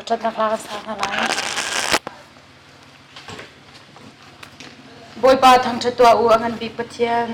Thangṭhatnak hla kan sa hna lai. Bawipa thangṭhat tuah u, a ngan bik Pathian.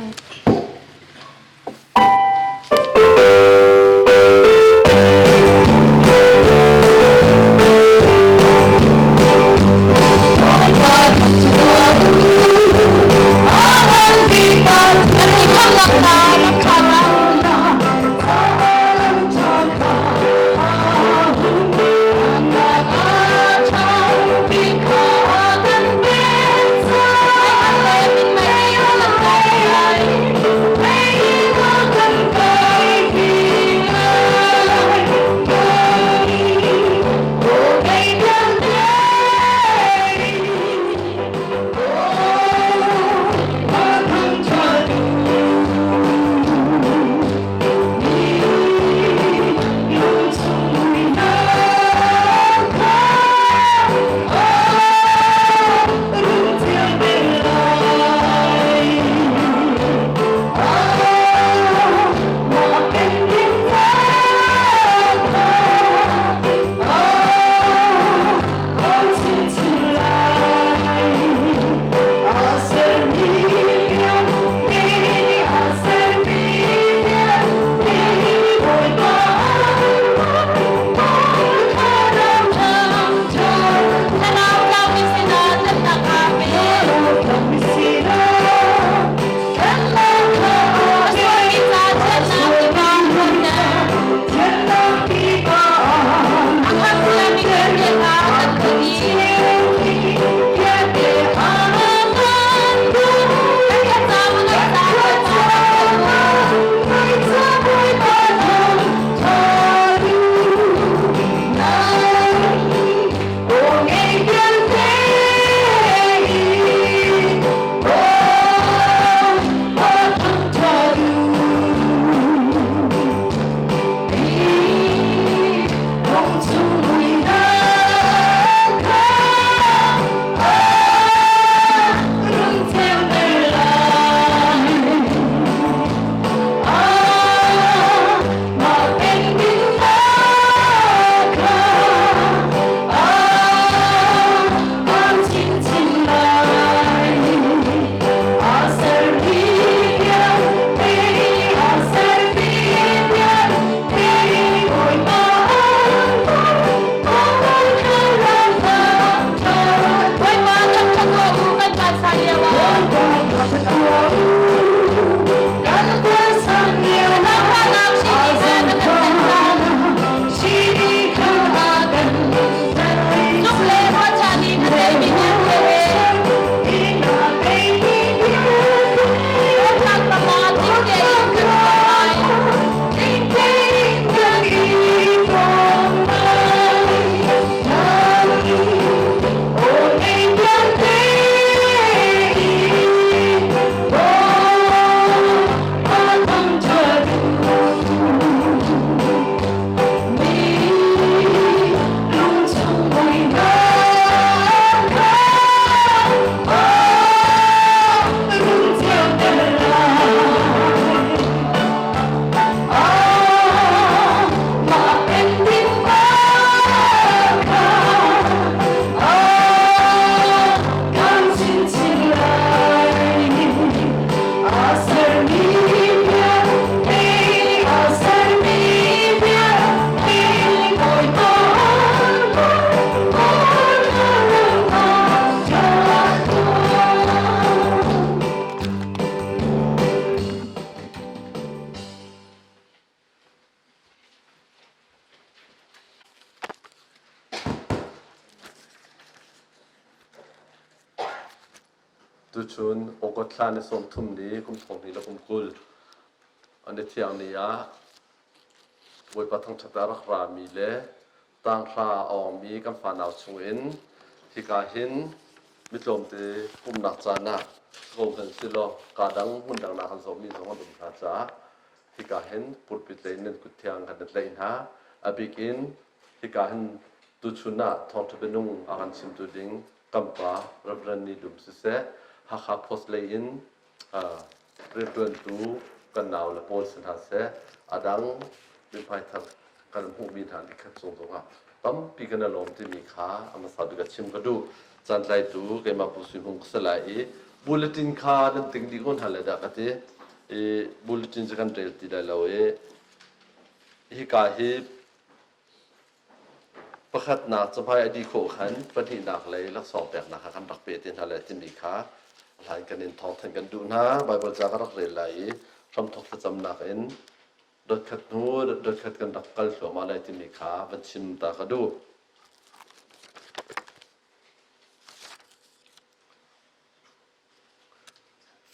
Tuchun August thla ni 30 ni kum 20 le kum 20 an i thiang ni ah Bawipa thangṭhat ah rak rami le tanghra a awngmi kan fanau chungin hika hin mitlawmte pumhnak caan ah ko hmanh silaw kaa dang hmun dang ah kan zohmi zong an um hna caah hika hin pulpit lei in nan kut thiang kan tlaih hna. A bik in hika hin tuchun ah thawngṭha bianung a kan chimtu ding kan pa Reverend Ni Dum siseh Hakha Post lei in rianṭuantu kan nau le pawl si hna seh a dang mithmai thar kan hmuhmi hna nikhat chung zongah Tampi kan i lawm timi kha a hmasa bik ah chim ka duh. Caantlaitu keimah Pu Sui Hmung ka si lai i bulletin kha nan ting dih ko hna le dah ka ti. I bulletin cu kan rel ti lai lo i hika hi pakhatnak cahmai a dih khawh khan pahnihnak lei laksawng peknak kha kan rak pe te hna lai timi kha hlan kan in thawngthanh kan duh hna. Baibal ca ka rak rel lai i hramthok thlacamnak in dotkhat hnu dotkhat kan rak kal thluahmah lai timi kha van chim ta ka duh.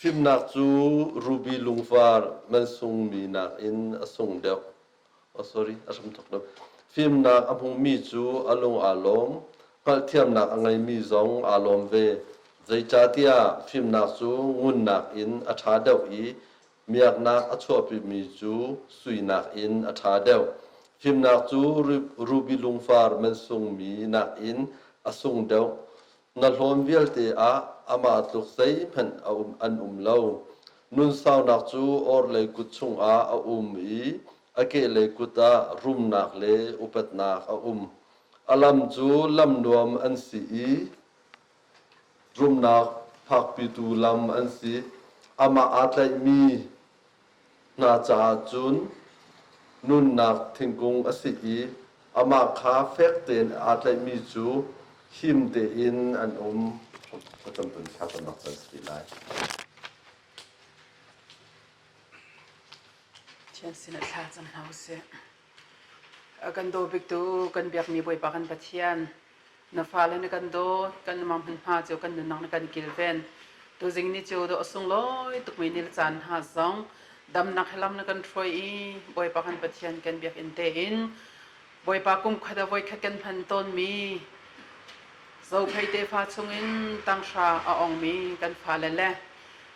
Fimnak cu ruby lungvar mansungmi nakin a sung deuh. Oh, sorry, a hramthok lo. Fimnak a hmumi cu a lung aa lawm, hngalhthiamnak a ngeimi zong aa lawm ve. Zeicahtiah fimnak cu ngun nakin a ṭha deuh i miaknak a chuahpimi cu sui nakin a ṭha deuh. Fimnak cu ruby lungvar mansungmi nakin a sung deuh. Na hlawn vialte ah amah tluk zeihmanh an um lo. Nunsaunak cu orhlei kut chungah a um i a kehlei kut ah rumnak le upatnak a um. A lam cu lam nuam an si i rumnak phakpitu lam an si. Amah aa tlaihmi hna caah cun nunnak thingkung a si i amah kha fek tein aa tlaihmi cu him tein an um. Thlacam thla kan rak can si lai. Pathian sinah thla cam hna usih. A kan daw biktu kan biakmi Bawipa kan Pathian, na fale na kan dawt, kan mah hmunhma cu kan nunnak na kan kilven. Tuzing ni cu dawh a sunglawi tukmi ni le caan hna zong damnak he lam na kan hruai i Bawipa kan Pathian kan biakinn tein Bawipa kum khat ah voikhat kan hman tawnmi Zophei tefa chungin tanghra a ongmi kan fale le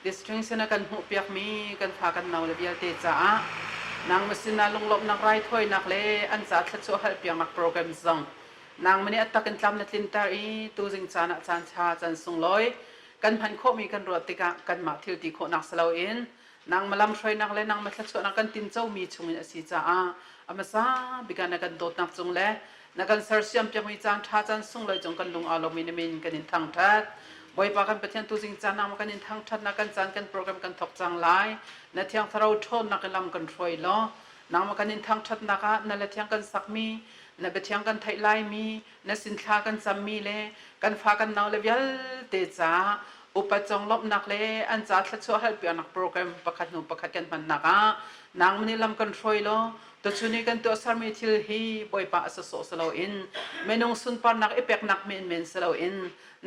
distinction a kan hmuhpiakmi kan fa kan nau le vialte caah nangmah sinah lunglawmhnak raithawinak le an ca thluachuah halpiaknak program zong nangmah nih a tak in tlam na tlinter i tuzing caan ah caan ṭha caan sunglawi kan hman khawhmi kan ruah tikah kanmah thil ti khawhnak si loin nangmah lamhruainak le nangmah thluachuahnak kan tincomi chungin a si caah a hmasa bik ah na kan dawtnak cung le na kan sersiam piakmi caan ṭha caan sunglawi cung kan lung aa lomi na min kan in thangṭhat. Bawipa kan Pathian tuzing caan nangmah kan in thangṭhatnak kan caan kan program kan thawk cang lai. Na thiang thlarau ṭhawnnak in lam kan hruai law nangmah kan in thangṭhatnak ah na le thiang kan sakmi na biathiang kan theih laimi na sin thla kan cammi le kan fa kan nau le vialte caah upat conglawmhnak le an ca thluachuah halpiaknak program pakhat hnu pakhat kan hmannak ah nangmah nih lam kan hruai law tuchun i kan tuahsermi thil hi Bawipa a sawsawh si loin minung sunparnak i peknak menmen si loin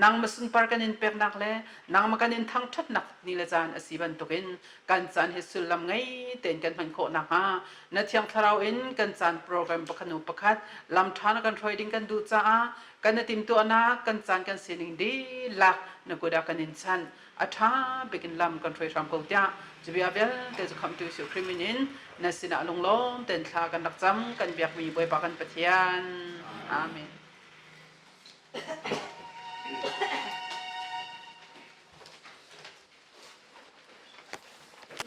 nangmah sunpar kan in peknak le nangmah kan in thangṭhatnak ni le caan a si bantukin kan caan hi sullam ngei tein kan hman khawh nakhnga na thiang thlarau in kan caan program pakhat hnu pakhat lam ṭha na kan hruai ding kan duh caah kan na timhtuahnak kan caan kan sining dihlak na kut ah kan in chanh a ṭha bik in lam kan hruai hram ko tiah cu bia vialte cu khamhtu Jesuh Khrih min in na sinah lunglawm tein thla kan rak cam kan biakmi Bawipa kan Pathian. Amen.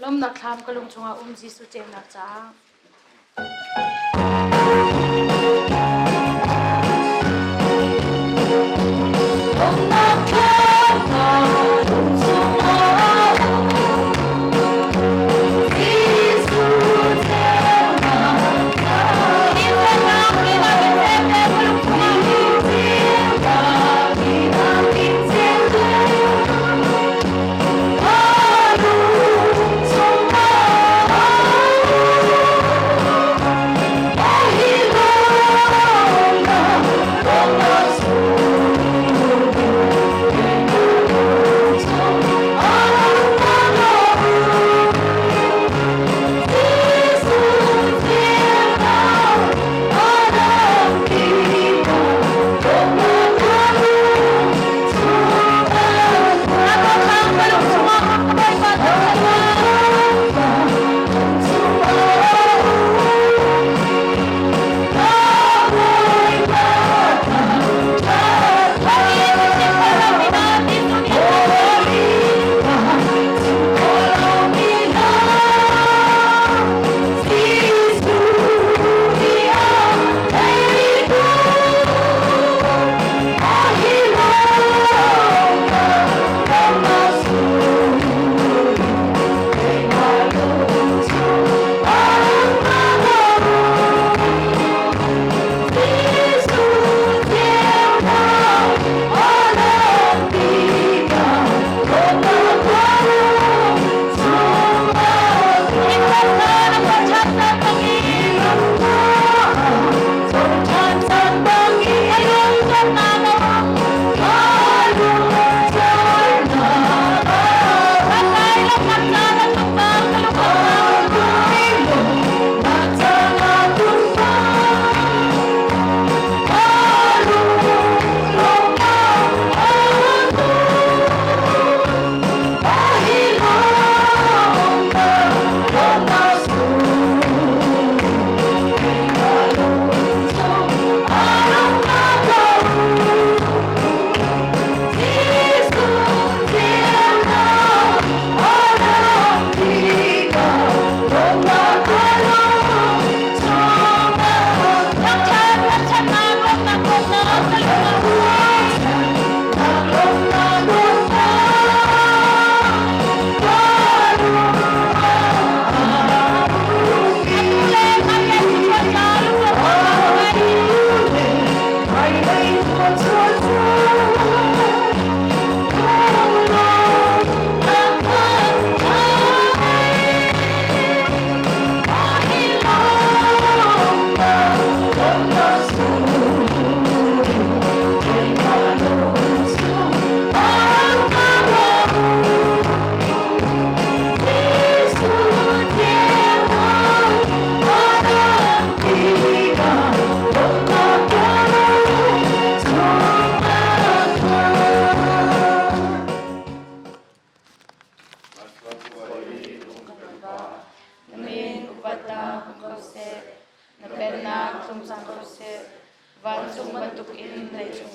Lawmnak thlam ka lung chungah um Jesuh ceunak caah. Lawmnak thlam ka lung chungah um Jesuh ceunak caah.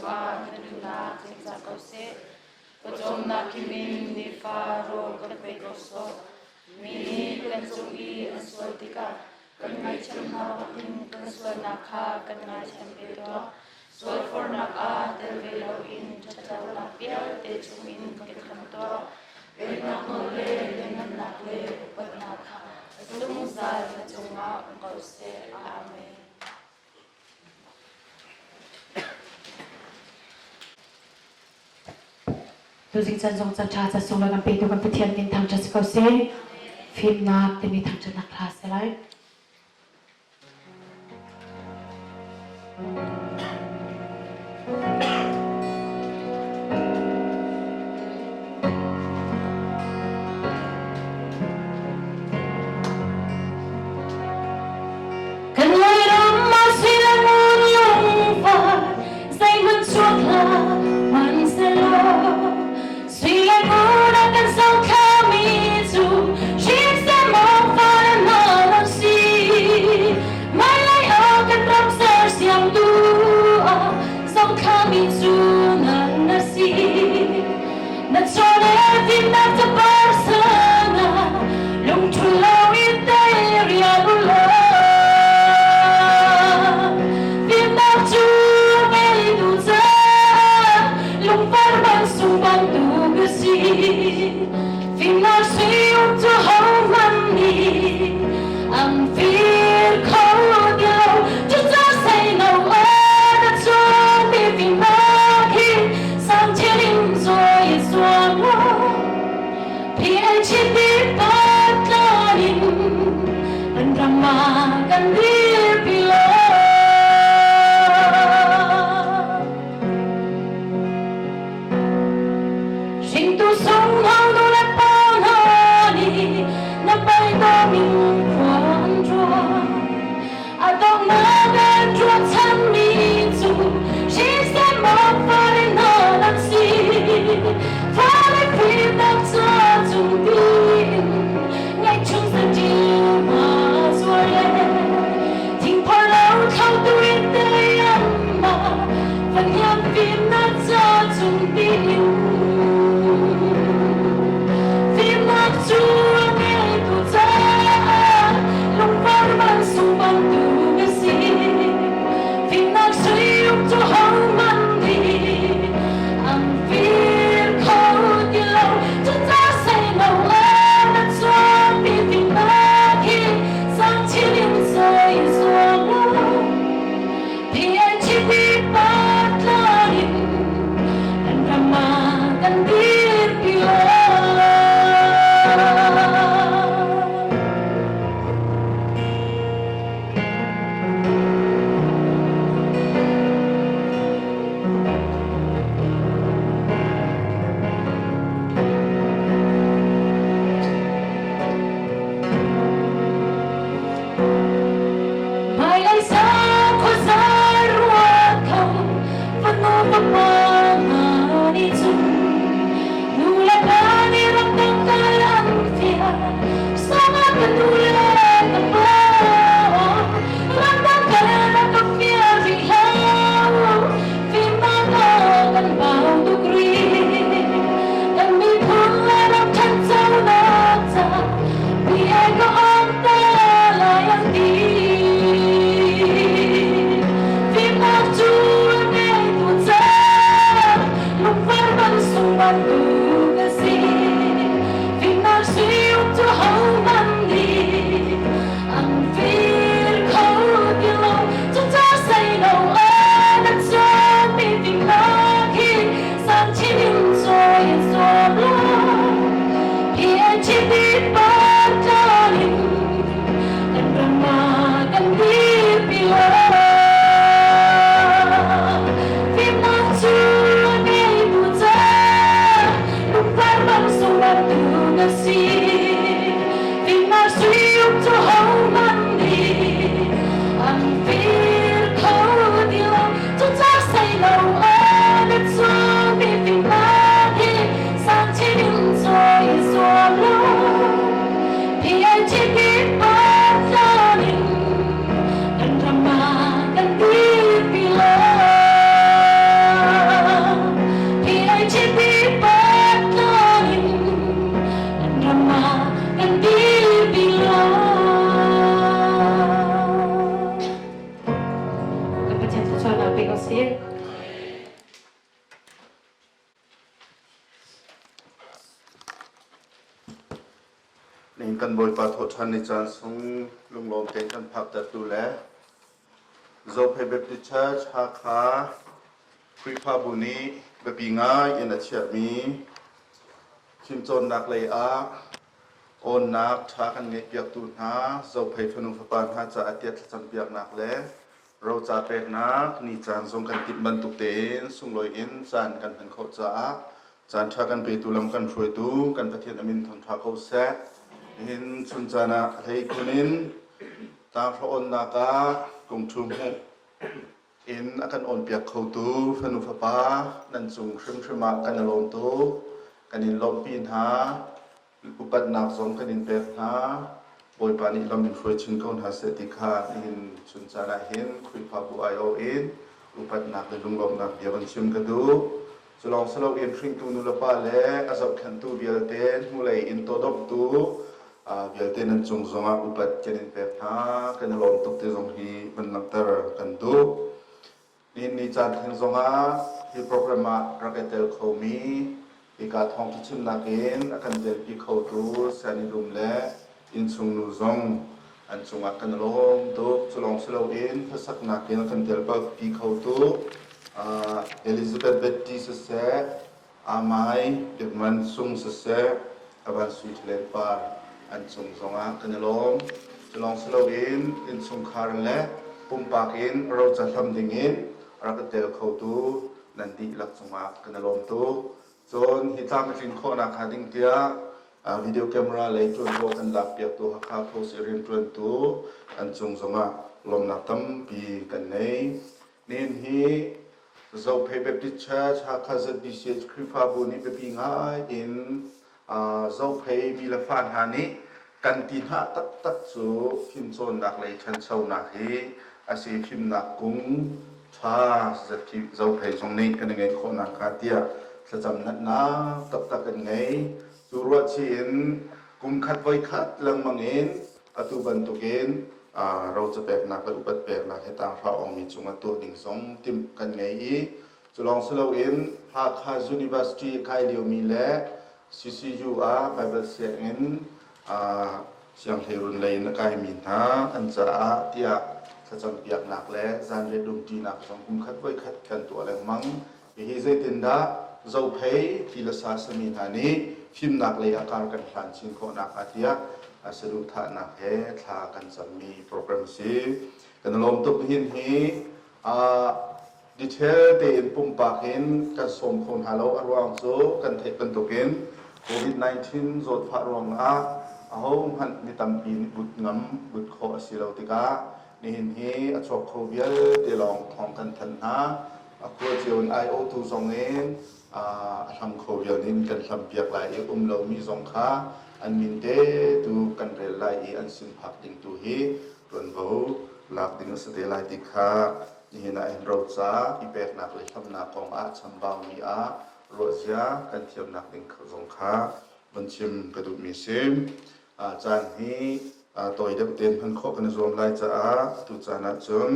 cungah na duhnak tling cang ko seh. Pawcawmnak kim in nifa rawl kan pe ko sawh. Mi nih kan cung i an sual tikah kan ngaihthiam hna bangin kan sualnak kha kan ngaithiam ve tuah. Sualfornak ah tel ve loin ṭhatlonak vialte chungin kan khamh tuah. Pennak nawl le lianhngannak le upatnak kha zungzal na cungah um ko seh. Amen. Tuzing chan zong chan ṭha ca sunglawi kan petu kan Pathian min thangṭhat si ko seh. Fimnak timi thangṭhatnak hla si lai. Kan Lairam ah sui le ngun lungvar zeihmanh chuak hlah hmanhsehlaw sui le ngun a kan sothlami cu hrimsem maw fale hna nan si. Hmailei ah kan ram sersiamtu ah zongthlami cu nan a si. Na chawleh fimnak capar sana lungṭhul lo in tei rial u law fimnak cu ngei tu caah lungvar man sung bantuk a si. Fimnak sui um cu hohmanh nih an fir kho ti lo. Cucaah seino ah na chuahmi fimnak hi sangthil in zuai zuam law PHP patlan in kan ram ah kan dirpi lai. Hringtu sung hau nu le pa hna nih na pai min khua an ruah. A donghnak an ruahchanmi cu hriseh maw fale hna nan si. Fale fimnak ca cung tiin ngaihchung saṭil hna zuar le thingphor lo thlotu in tei anmah fahniang fimnak ca cung tiin. Fimnak cu a ngeitu caah lungvar mansung bantuk a si. Fimnak sui uk cu hohmanh nih an fir kho ti lo. Cucaah seino ah na chuahmi fimnak hi sangchin in zei zuam lo. PHP patlan in kan ram ah kan dirpi lai. Hmailei sang khuaza ruat kho fanu fapa hna nih cun nu le pa nih ramdang kal an fial sangah ka nu le ka pa ramdang kal na ka fial rih hlah fimnak ah kan bau tuk rih kan miphun le ram ṭhanchonak ca bia ka awk te lai an ti. Fimnak cu a ngeitu caah lungvar man sung bantuk a si. Fimnak sui uk cu hohmanh nih an fir kho ti lo. Cucaah seino ah nan chuahmi fimnak hi sangchin in cawi zuam law PHD patlan in kan ram ah kan dirpi lai. Fimnak cu a ngeitu caah lungvar man sung bantuk a si. Nihin kan Bawipa thawhṭhan ni caan sung lunglawm tein kan phaktertu le Zophei Baptist Church Hakha Khrihfabu nih biapi ngai in a chiahmi fimcawnnak lei ah awnnak ṭha kan ngeihpiaktu hna Zophei fanu fapa hna caah tiah thlacam piaknak le roca peknak ni caan zong kan timh bantuk tein sunglawi in caan kan hman khawh caah caan ṭha kan petu lam kan hruaitu kan Pathian a min thangṭha ko seh. Nihin chun caan ah hleikhun in tlangthla onnak ah kungṭhu hmuh in a kan awnpiak khotu fanu fapa nan cung hrimhrim ah kan i lawm tuk. Kan in lawmhpi hna. Upatnak zong kan in pek hna. Bawipa nih lam in hruai chin ko hna seh ti kha nihin chun caan ah hin Khrihfabu aiawh in upatnak le lunglawmhnak bia van chim ka duh. Cu lawng si loin hringtu nulepa le a zohkhenhtu vialte hnulei in tawdomhtu vialte nan cung zongah upat kan in pek hna. Kan i lawm tuk ti zong hi van langhter kan duh. Nihin ni caan theng zongah hi program ah rak i tel khomi hika thawngṭha chimnak in a kan telpi khotu Sani Dum le innchungnu zong an cungah kan i lawm tuk. Cu lawng si loin hlasaknak in a kan telpi khotu Elizabeth Betty siseh, Amai Biakman Sung siseh, Avan Sui Ṭhalen Par an cung zongah kan i lawm. Cu lawng si loin innchungkhar le pumpak in roca hlam dingin rak i tel khotu nan dihlak cungah kan i lawm tuk. Cun hi tlam a tlin khawhnak hnga ding tiah video camera lei ṭuanvo kan lakpiaktu Hakha Post i rianṭuantu an cung zongah lawmnak tampi kan ngei. Nihin hi Zophei Baptist Church Hakha ZBCH Khrihfabu nih biapi ngai in Zophei mi le fa hna nih kan ti hna taktak cu fimcawnnak lei ṭhanchonak hi a si. Fimnak kung ṭha Zophei zong nih kan i ngeih khawh nakhnga tiah thlacam natnak taktak kan ngei. Cu ruahchih in kum khat voikhat lengmang in atu bantukin roca peknak le upat peknak hi tanghra awngmi cungah tuah ding zong timh kan ngei i cu lawng si loin Hakha University kai liomi le CCU ah Bible sianginn sianghleirun lei in a kaimi hna an caah tiah thlacam piaknak le zanriah dumṭinak zong kum khat voikhat kan tuah lengmang. Hihi zeitindah Zophei ti le sa sami hna nih fimnak lei ah kar kan hlan chin khawh nakhnga tiah saduhthahnak he thla kan cammi program a si. Kan i lawm tuk nihin hi detail tein pumpak in kan sawm kho hna lo a ruang cu kan theih bantukin COVID-19 zawtfah ruangah ahohmanh mi tampi nih but ngam but khawh a si lo tikah nihin hi a chuak kho vialte lawng thawng kan thanh hna. A khua cio in aiawhtu zong in a hlam kho vial in kan hlampiak lai i um lomi zong kha an min te tu kan rel lai i an sin phak ding tu hi ṭuanvo lak ding a si te lai ti kha nihin ah hin roca i peknak le hlamnak kong ah chambaumi ah ruahzia kan thiamnak ding zong kha vun chim ka duhmi si. Caan hi tawi deuh tein hman khawh kan i zuam lai caah tu caan ahcun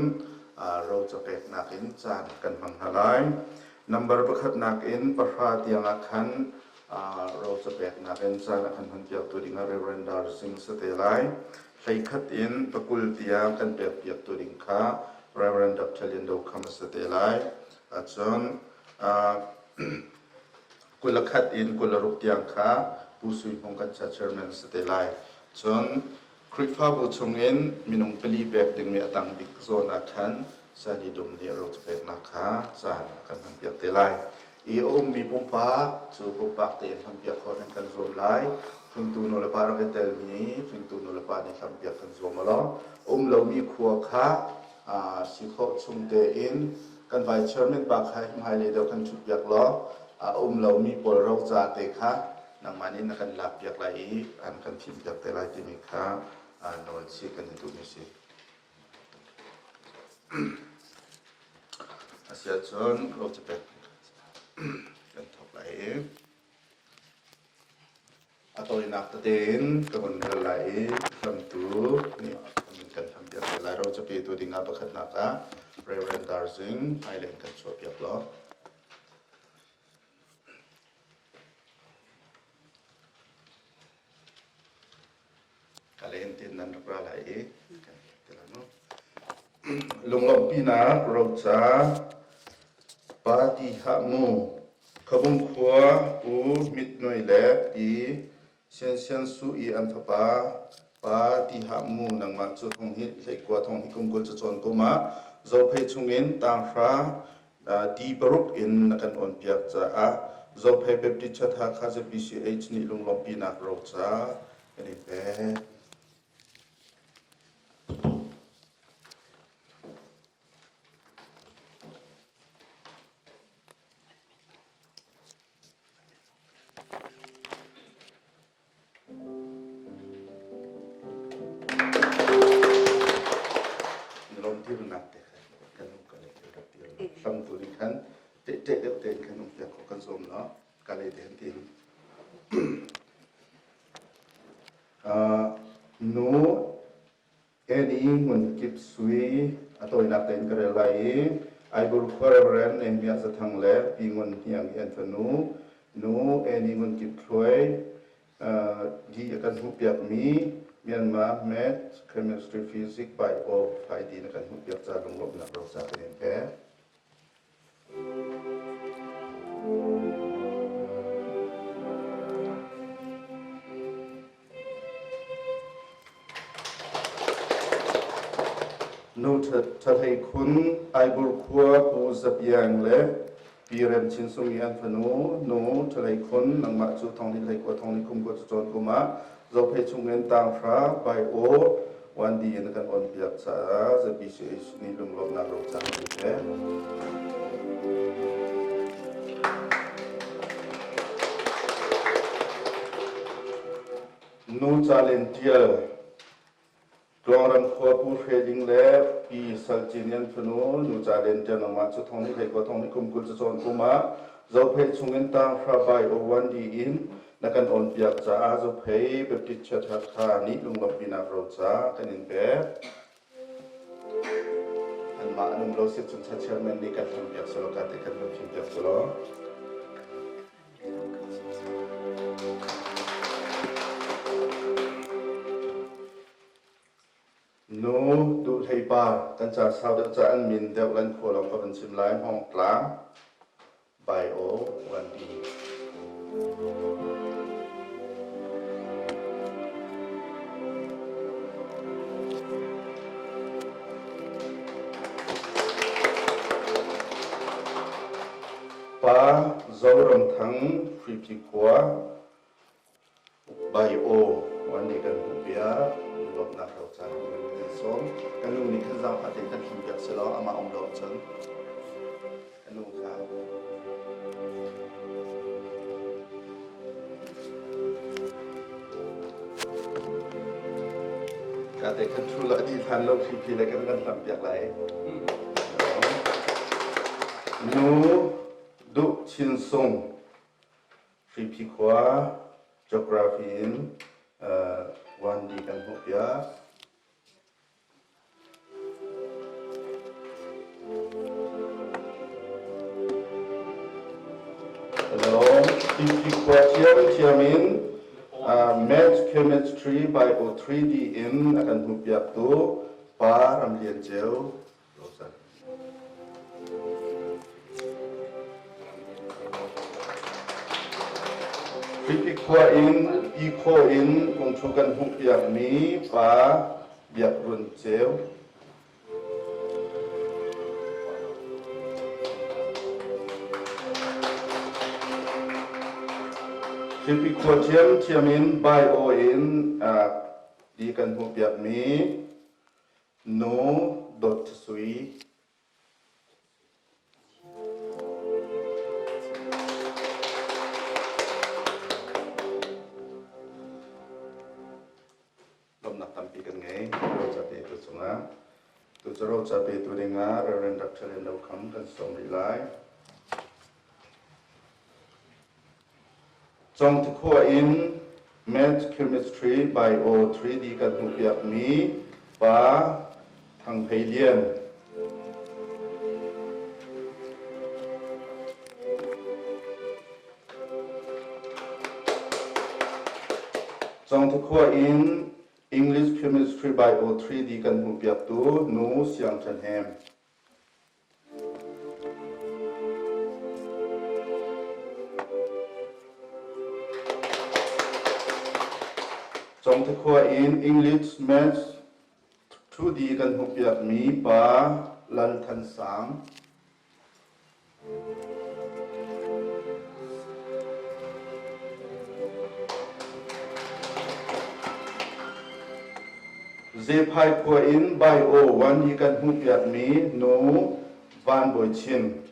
roca peknak in caan kan hmang hna lai. Number pakhatnak in pahra tiang ah khan roca peknak in caan a kan hmanpiaktu dingah Reverend Dar Singh si te lai. Hleikhat in pakul tiang kan pekpiaktu ding kha Reverend Dr. Lian Do Kham a si te lai. Cun 21 in 26 tiang kha Pu Sui Hmung kan cha chairman si te lai. Cun Khrihfabu chungin minung pali pek dingmi a tang bik zawn ah khan Sani Dum nih roca peknak kha caan a kan hmanpiak te lai. I a ummi pumpak cu pumpak tein hmanpiak khawh nan kan zuam lai. Hringtu nulepa rak i telmi hringtu nulepa nih hlampiak kan zuam alaw. Um lomi khua kha si khawh chung tein kan vice chairman pa kha hmailei deuh kan ṭhutpiak law a um lomi pawl roca te kha nangmah nih na kan lakpiak lai i an kan thimpiak te lai timi kha nawl chih kan i duhmi si. Asiahcun roca pek kan thawk lai i A tawinak tete in ka vun rel lai i hlamtu nih kan hlampiak te lai. Roca petu dingah pakhatnak ah Reverend Dar Zing hmailei in kan chuahpiak law. tein nan rak ra lai i kan ti la no. Lunglawmhpinak roca pa ti hlah mu Khabung khua Pu Mit Noi le Pi Sian Sian Su i an fapa pa ti hlah mu nangmah cu thong hi hleikua thong hi kum 20 cacawn kum ah Zophei chungin tanghra ti paruk in na kan awnpiak caah Zophei Baptist Church Hakha ZBCH nih lunglawmhpinak roca kan i pek. Hlamtu nih khan ṭeh deuh tein khan um piak khawh kan zuam law ka le te han ti. Nu Annie Ngun Kip Sui a tawinak tein ka rel lai i Aibur khua Reverend Nehemiah Zathang le Pi Ngun Hniang i an fanu nu Annie Ngun Kip Thluai di a kan hmuhpiakmi Myanmar Math, Chemistry, Physics, Bio, Faidi na kan hmuhpiak ca lunglawmhnak roca kan in pek. Nu Ṭhathei Khun, Aibur khua Pu Za Piang le Pi Rem Chin Sung i an fanu Nu Ṭhathei Khun, nangmah cu thong hlei kua thong kum kua cacawn kum ah Zophei chungin tanghra Bio 1D in kan on piak caah ZBCH nih lunglawmhnak roca kan pek. Nu ca len tial Tluangram khua Pu Hre Ding le Pi Sal Cin an fanu nu ca len tial nangmah cu thong ni hlei kua thong ni kum 20 cacawn kum ah Zophei chungin tanghra Bio 1D in na kan awnpiak caah Zophei Baptist Church Hakha nih lunglawmhpinak roca kan in pek. Anmah an um lo si cun chairman nih kan hlampiak selaw ka te kan van thimpiak selaw. Nu Duhhlei pa kan ca sau deuh ca an min deuh lan khua lawng ka van chim lai Hmawng Tlang Bio 1D. Pa Zoramthang Hripi khua Bio wan nih kan hmuhpiak lawmhnak roca kan sawm. Kan nu nih khan zaangfah tein kan hlimpiak selaw amah um lo ahcun ka nu kha ka te khan thu la di hlan lo phi le kan kan hlampiak lai. Nu Duh Chin Sung Hriphi khua geography in 1D kan hmuhpiak. Hello, Hriphi khua thiamthiam in Math Chemistry Bio 3D in a kan hmuhpiaktu Pa Ram Lian Ceu Hripi khua in ikhaw in kungṭhu kan hmuhpiakmi pa Biak Run Ceu. Hripi khua ṭhiamṭhiam in bio in di kan hmuhpiakmi Nu Dawt Sui. Lawmhnak tampi kan ngei roca petu cungah. Tu cu roca petu dingah Reverend Dr. Lian Do Kham kan sawm rih lai. Congtikhua in Math Chemistry Bio 3D kan hmuhpiakmi Pa Thang Hlei Lian. Congtikhua in. English Chemistry Bio 3D kan hmuhpiaktu Nu Siang Ṭhan Hem. Congthe khua in English Maths 2D kan hmuhpiakmi Pa Lal Than Sang. Zephai khua in Bio 1 hi kan hmuhpiakmi Nu Van Bawi Chin.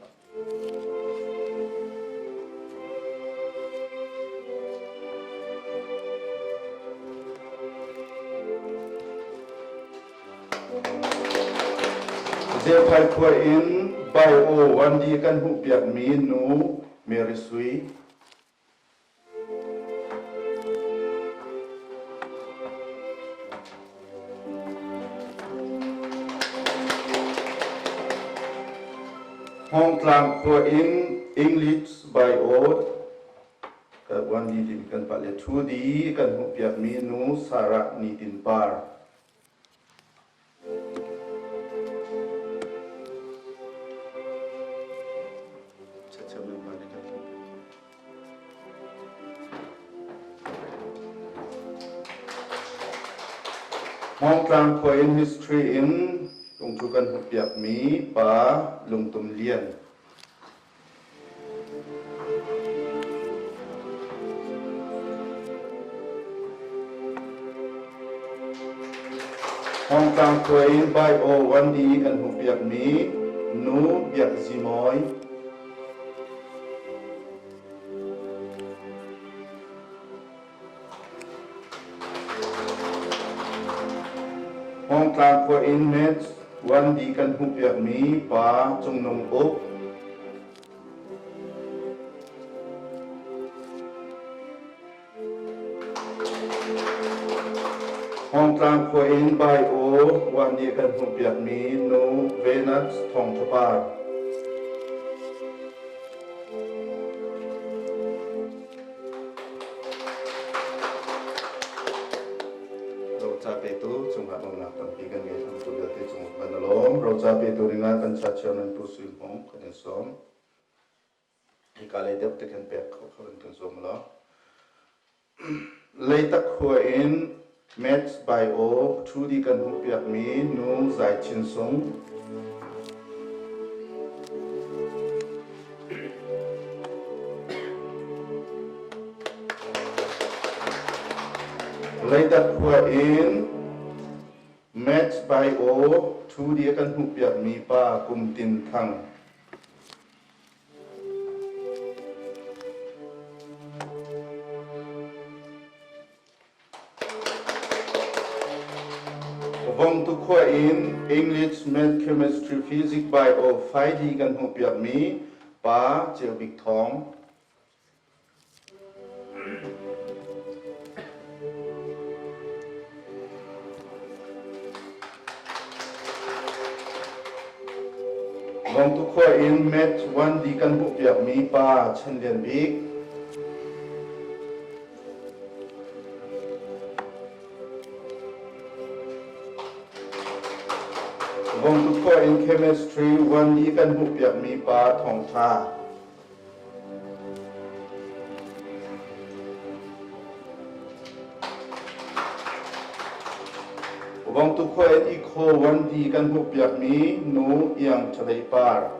Zephai khua in Bio 1D kan hmuhpiakmi nu Mary Sui. Hmawngtlang khua in English Bio 1D timi kan pah le 2D kan hmuhpiakmi nu Sarah Nitin Par. Hmawngtlang khua in history in lungthu kan hmuhpiakmi pa Lungtum Lian. Hmawngtlang khua in Bio 1D kan hmuhpiakmi Nu Biak Zi Mawi. Hmawngtlang khua in Maths 1D kan hmuhpiakmi Pa Cung Nung Uk. Hmawngtlang khua in Bai-aw uan nih kan hmuhpiakmi nu Venus Thawngṭha Par. Roca petu cungah lawmnak tampi kan ngei hramtu vialte cung kan i lawm. Roca petu dingah kan cha chairman Pu Sui Hmung kan in sawm. Hika lei deuh te kan pek kho kho in kan zuam law. Leitak khua in Maths Bio 2D kan hmuhpiakmi nu Zai Chin Sung. Leitak khua in Maths Bio 2D kan hmuhpiakmi pa Kum Tin Thang. Vongtu khua in English, Math, Chemistry, Physics, Bio, 5D kan hmuhpiakmi Pa Ceu Bik Thawng. Vongtu khua in Math 1D kan hmuhpiakmi pa Chan Lian Bik. Vongtu khua in Chemistry 1D kan hmuhpiakmi pa Thawng Tha. Vongtu khua in Ikho 1D kan hmuhpiakmi nu Iang Ṭhadei Par.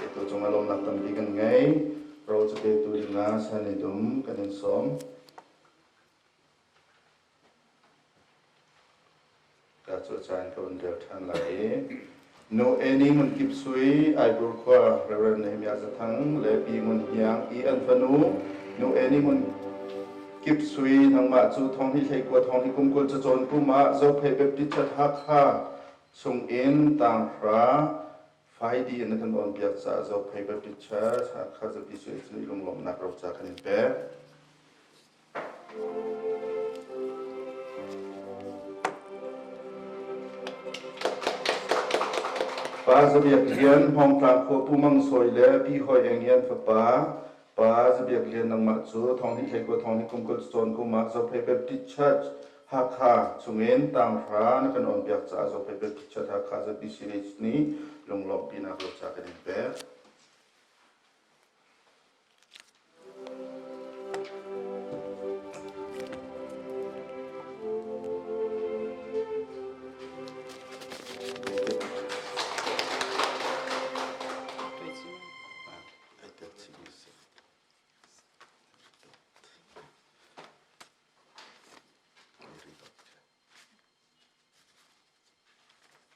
Atu cungah lawmnak tampi kan ngei. Ro cu petu dingah san i dum kan in sawm. Ka cu caan ka vun rel ṭhan lai i Nu Eni Ngun Kip Sui, Aibur khua Reverend Nehemiah Zathang le Pi Ngun Hniang i an fanu Nu Eni Ngun Kip Sui nangmah cu thong hi hleikua thong hi kum 20 cacawn kum ah Zophei Baptist Church Hakha chungin tanghra Faidi na kan awnpiak caah Zophei Baptist Church Hakha Zapi Sui cu lunglawmhnak roca kan in pek. Pa Za Biak Lian, Hmawngtlang khua Pu Mang Sawi le Pi Hoi Eng Ian fapa, Pa Za Biak Lian nangmah cu thonghnih hleikua thonghnih kum 20 cawn kum ah Zophei Baptist Church Hakha chungin tanghra na kan awnpiak caah Zophei Baptist Church Hakha ZBCH nih lunglawmhpinak roca kan in pek.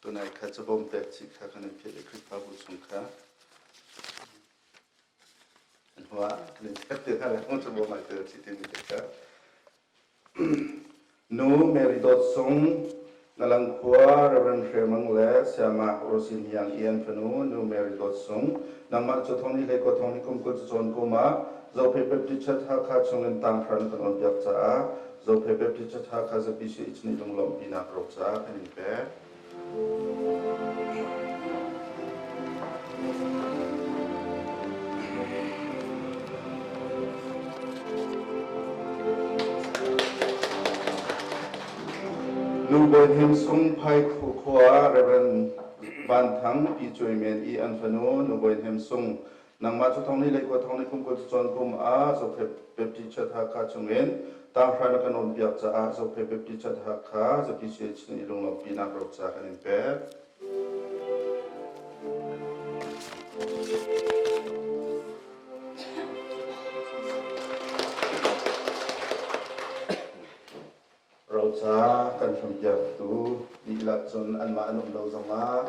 Tunai kha cabawm pek chih kha kan in philh i Khrihfabu chung kha an hua kan in pek te hna lai cabawm ai tel chih timi te kha. Nu Mary Dawt Sung, Ngalang khua Reverend Hre Mang le Sayamah Rosin Hiang i an fanu Nu Mary Dawt Sung, nangmah cu thong ni hlei ko thong ni kum 20 cawn kum ah Zophei Baptist Church Hakha chungin tanghra na kan awnpiak caah Zophei Baptist Church Hakha ZBCH nih lunglawmhpinak roca kan in pek. Nu Bawi Hnem Sung Phaikhu khua Reverend Van Thang Pi Cuai Men i an fanu Nu Bawi Hnem Sung Nangmah cu thong ni lei khua thong ni kum 20 cawn kum ah Zophei Baptist Church Hakha chungin tanghra na kan awnpiak caah Zophei Baptist Church Hakha ZPCH nih lunglawmhpinak roca kan in pek. Roca kan hrampiaktu dihlak cun anmah an um lo zongah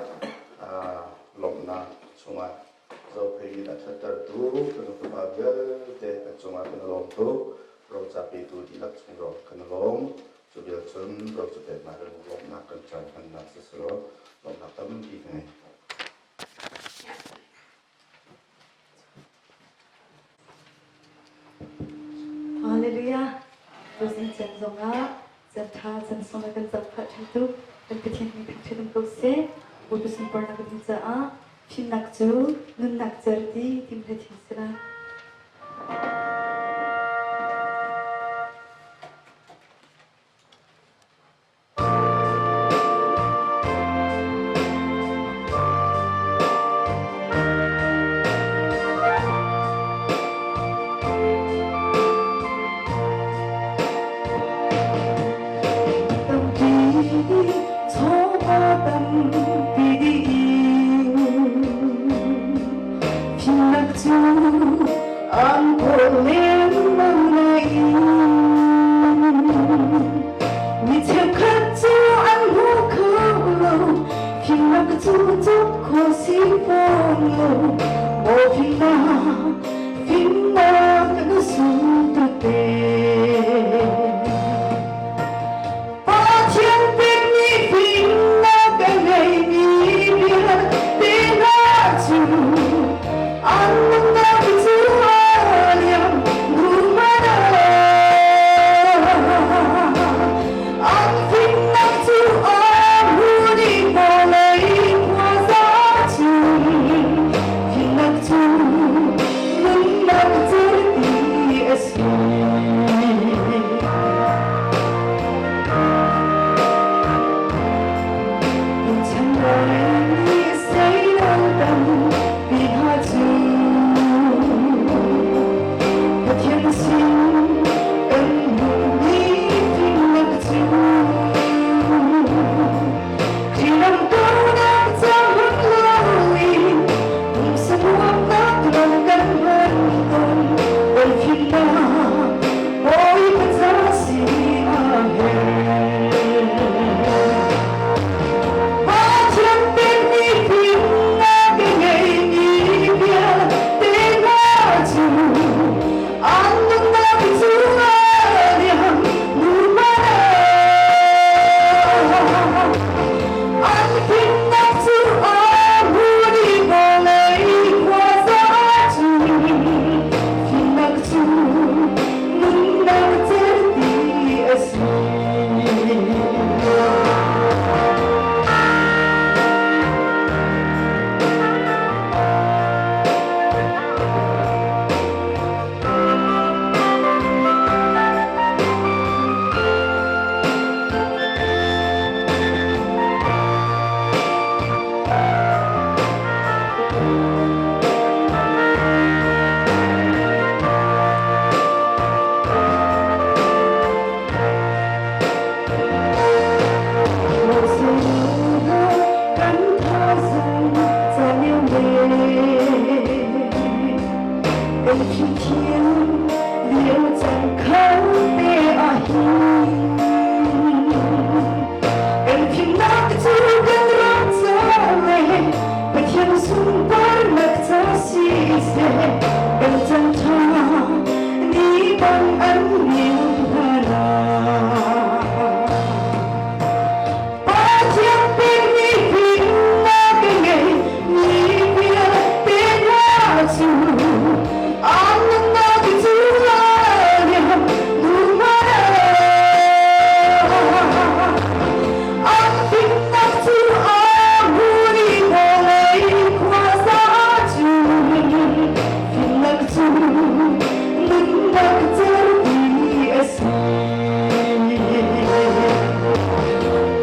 lawmhnak chungah Zophei in a ṭhattertu kan fapa vialte an cungah kan i lawm tuk. Roca petu dihlak chung zong kan i lawm. Cu vial cun roca peknak in lawmhnak kan caan hmannak siselaw lawmhnak tampi ka ngei. Hallelujah. Tuzing chan zongah chan ṭha chan sung kan cam phah ṭhan tuk. Kan Pathian nih thangṭhat um ko seh. Bawipa sunparnak ding caah fimnak cu nunnak cer ti tim he thim si lai. Tampi chawva tampi dih Fimnak cu an kawl lengmang nain Mi cheukhat cu an hmu kho lo, fimnak cu cawk khawh si fawn lo. Maw fimnak, fimnak na sung tuk te. Pathian pekmi fimnak a ngeimi vialte hna cu an nunnak cu a liam duhmanh. An fimnak cu a hmun i vawlei khuaza cung fimnak cu nunnak certi a si. Kan fimthiam lio cang kho te ah hin kan fimnak cu kan ram ca le Pathian sunparnak ca si seh, kan chan ṭha ni bang an neu hna lai. Pathian pekmi fimnak ka ngei mi vialte hna cu an nunnak cu a liam An fimnak cu a hmun i vawlei khuaza cu fimnak cu nunnak certi a si.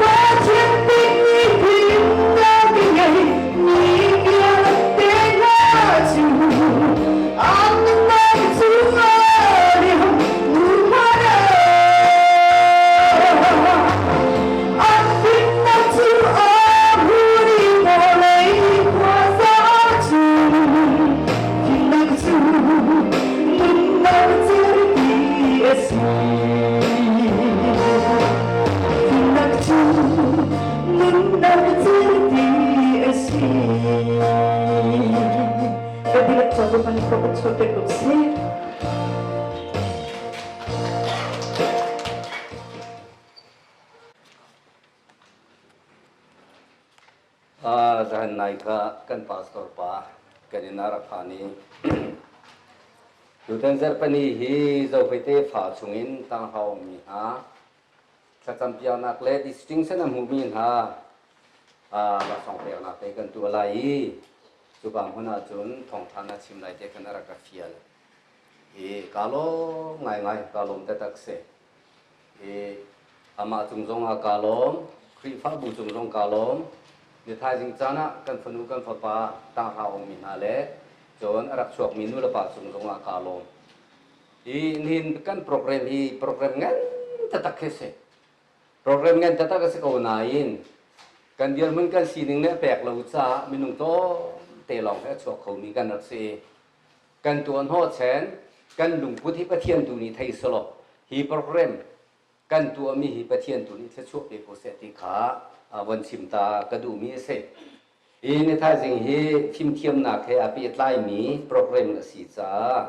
Pathian pekmi fimnak ngei mi vialte hna cu an nunnak cu a liam An fimnak cu a hmun i vawlei khuaza cu fimnak cu nunnak certi a si. Fimnak cu nunnak certi a si. Ka dilak cabu man ko kan chuah piak ko sih. Zahan nai kha kan pastor pa kan inn ah rak phan i tutan zarhpani hi Zophei fa chungin tanghra mi hna thlacam piaknak le distinction a hmumi hna laksawng peknak te kan tuah lai i cuka hmun ah cun thawngtha na chim lai te khan a rak ka fial. I kaa lawm ngaingai, kaa lawm taktak si. I amah cung zong ah kaa lawm, Khrihfabu cung zong kaa lawm. Ni thaizing caan ah kan fanu kan fapa tanghra ongmi hna le cun a rak chuakmi nulepa cung zong ah kaa lawm. Hi nihin kan program hi program ngan taktak khi si. Program ngan taktak a si ko nain kan dirhmun kan sining nih a pek lo caah minung tlawmte lawng hi a chuak khomi kan rak si. Kan tuah hnawhchen kan lungput hi Pathian tu nih thei selaw hi program kan tuahmi hi Pathian tu nih thluachuah pe ko seh ti kha von chim ta ka duhmi a si. Hi ni thaizing hi fimthiamnak he aa pehtlaimi program a si caah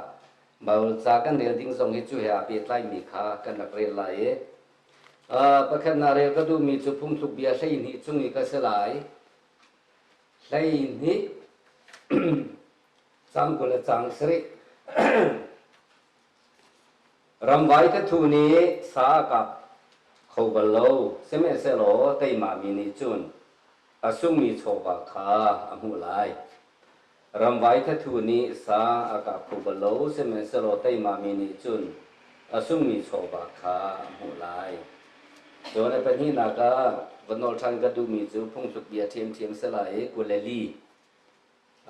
Bible ca kan rel ding zong hi cu he aa pehtlaimi kha kan rak rel lai i pakhatnak rel ka duhmi cu phungthluk bia 12 chung i ka si lai. 12 Cang 20 le cang 7. Ramvai thathu nih sa a kap kho bal lo, sihmanhsehlaw teimami nih cun a sungmi chawva kha a hmuh lai. Ramvai thathu nih sa a kap kho bal lo, sihmanhsehlaw teimami nih cun a sungmi chawva kha a hmuh lai. Cun a pahnihnak ah va nawl ṭhan ka duhmi cu phungthluk bia ṭhiamṭhiam si lai i 24.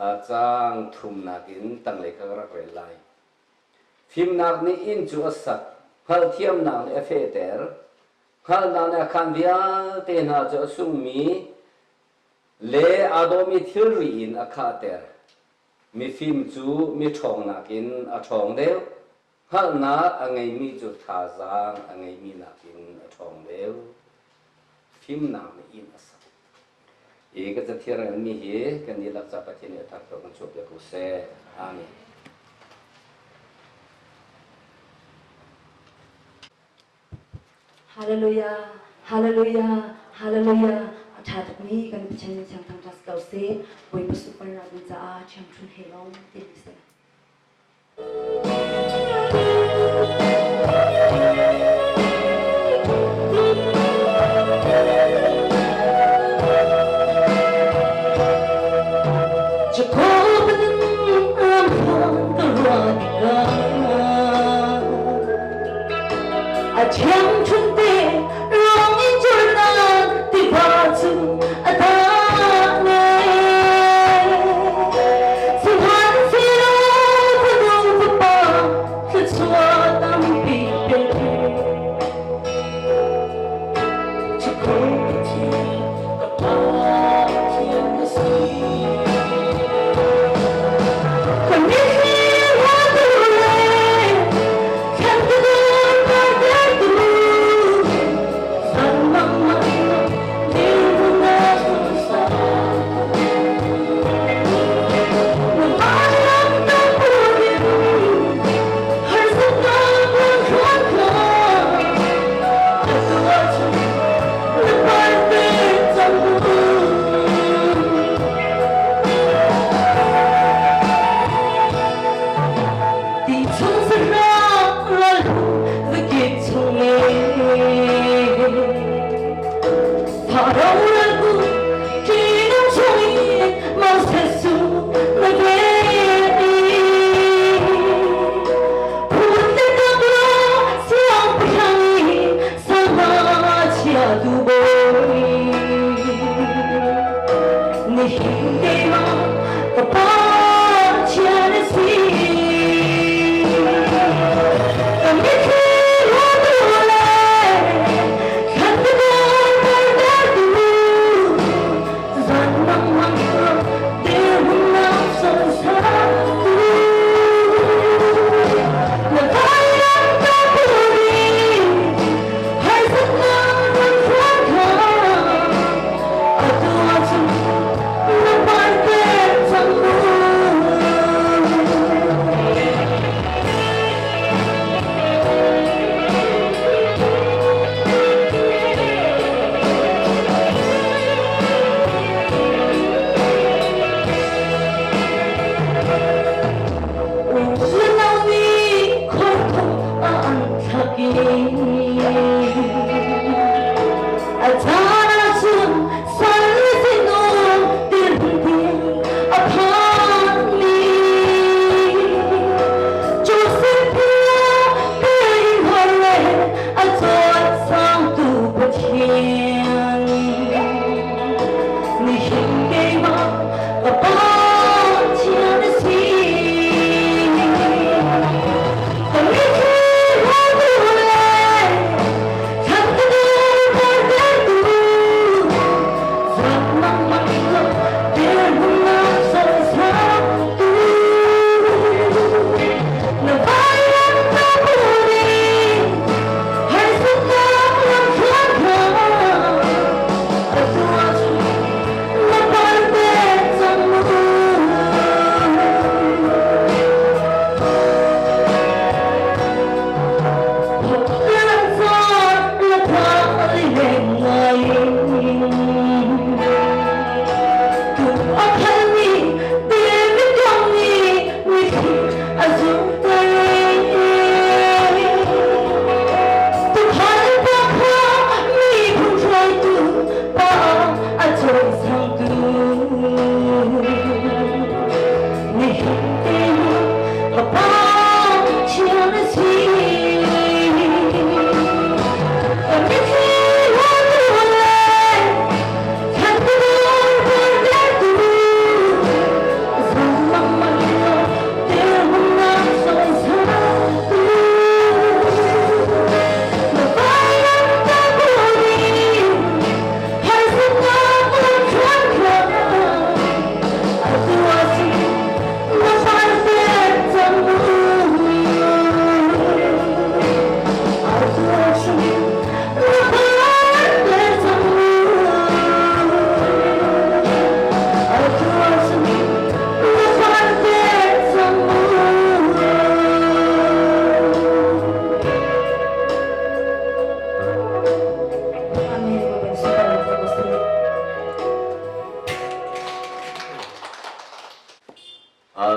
Caang thumnak in tanglei kha ka rak rel lai. Fimnak nih inn cu a sak, hngalhthiamnak nih a fehter, hngalhnak nih a khaan vialte hna cu a sungmi le aa dawhmi thilri in a khahter. Mifim cu miṭhawng nakin a ṭhawng deuh, hngalhnak a ngeimi cu thazaang a ngeimi nakin a ṭhawng deuh. Fimnak nih inn a sak. Hi ka cathiang relmi hi kan dihlak ca Pathian nih a thar kan chuahpiak ko seh. Amen. Hallelujah, Hallelujah, Hallelujah. A ṭha tukmi kan Pathian min thiang thangṭhat ko seh. Bawipa sunparnak ding caah ṭhiangṭhun he lawng ti seh. A ṭhiangṭhunte ruang in Jordan tiva cu a dang Sihmanhsehlaw fanu fapa thluachuah tampi pe. Cukhung Pathian ka Pa Pathian na si. Kan mitthli hna tu Nihin keimah ka Pathian a si. Ka mitthli ruahtu le thlan ka dawrtertu zan mang mang dirhmunnak sawsatu. Na vailam ka puri harsatnak nan phuan kha atu ahcun na hmaite cang mu. Na nih khorthum an thlak i a caan ahcun sal sinum dirhmun a phanmi Joseph tein har le a cawlcangtu Pathian nihin keimah ka Pathian a si. Ka mitthli hmutu le thlan ka duhtertu zat mangmang lo dirhmunnak sawsatu na vailam ka puri harsatnak lamthluan kha atu ahcun na parte cang mu. Amen. Bapak Saudara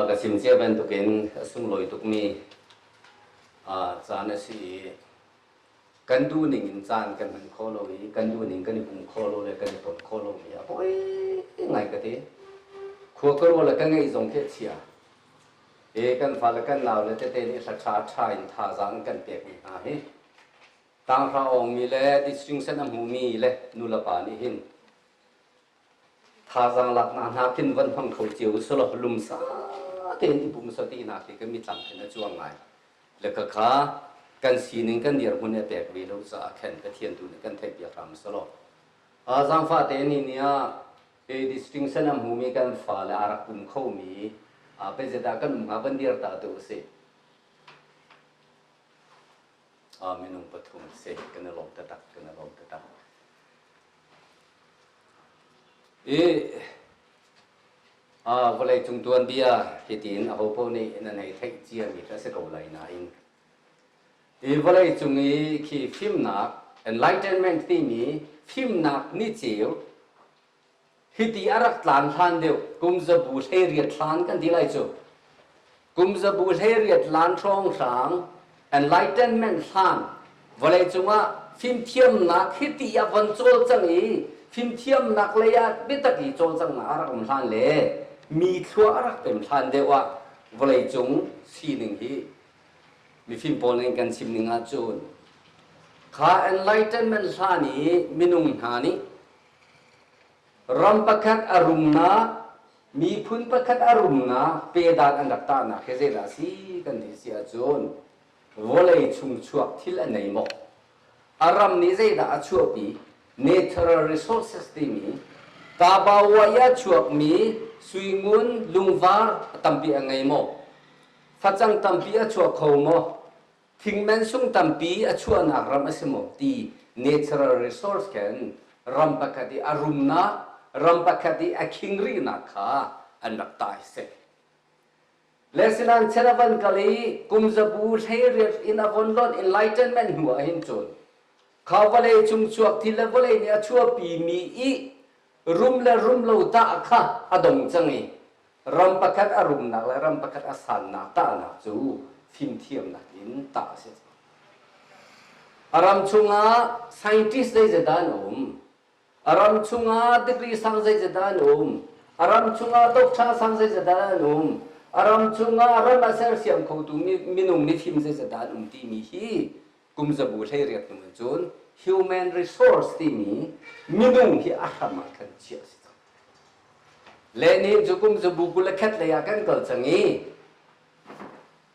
Ka chim cia bantukin a sunglawi tukmi caan a si i kan duhning in caan kan hman kho lo i kan duhning kan i pum kho lo le kan i ton kho lomi a poi ngai ka ti. Khua ka ruah le ka ngeih zong khi a chia. I kan fale kan nau le tete nih hla ṭha ṭha in thazaang an kan pekmi hna hi tanghra awngmi le distinction a hmumi le nulepa nih hin Thazaang laknak hna khin van hmang kho cio usulaw lumsa tein i pum sati hna khi kan mitthlam khin a cuang ngai. Le khakha kan sining kan dirhmun a pek ve lo caah khan Pathian tu nih kan theihpiak hram selaw. Zaangfah tein ni ni ah distinction a hmumi kan fale a rak pum khomi pezet ah kan um hnga van dir ta tu usih. Minung pathum si kan i lawm taktak kan i lawm taktak. I vawleicung tuanbia hitin ahopaoh nih nan hei theih ciami a si ko lai nain hi vawleicung i khi fimnak enlightenment timi fimnak niceu Hiti a rak tlan hlan deuh kum zabu 18 hlan kan ti lai cu. Kum zabu 18 lan hrawnghrang enlightenment hlan vawleicung ah fimthiamnak hiti a von cawlcang i fimthiamnak lei ah biatak i cawlcanghnak a rak um hlan le mi thlua a rak pem hlan deuh ah vawleicung sining hi mifim pawl nih kan chim ning ahcun kha enlightenment hlan i minung hna nih. Ram pakhat a rumnak, miphun pakhat a rumnak pedan an rak tahnak hi zeidah a si kan ti si ahcun vawlei chung chuak thil a nei maw? A ram nih zeidah a chuahpi? Natural resources timi Tabawa i a chuakmi suingun lungvar tampi a ngei maw? Facang tampi a chuak kho maw? Thingmen sung tampi a chuahnak ram a si maw ti natural resource khin ram pakhat i a rumnak, ram pakhat i a khingrihnak kha an rak tah hi si. Le sinain chan a van kal i kum zabu 18 in a von lonh enlightenment hnu ah hin cun kha vawlei chung chuak thil le vawlei nih a chuahpimi i rum le rum lo tah kha a dong cang i ram pakhat a rumnak le ram pakhat a sannak tahnak cu fimthiamnak in tah a si. A ram chungah scientist zeizat an um, A ram chungah degree sang zeizat an um. A ram chungah doctor sang zeizat an um. A ram chungah ram a sersiam khotu minung mifim zeizat an um timi hi kum zabu 18 hnu in cun human resource timi minung hi a hram ah khan chiah a si cang. Le nihin cu kum zabu 21 lei ah kan kal cang i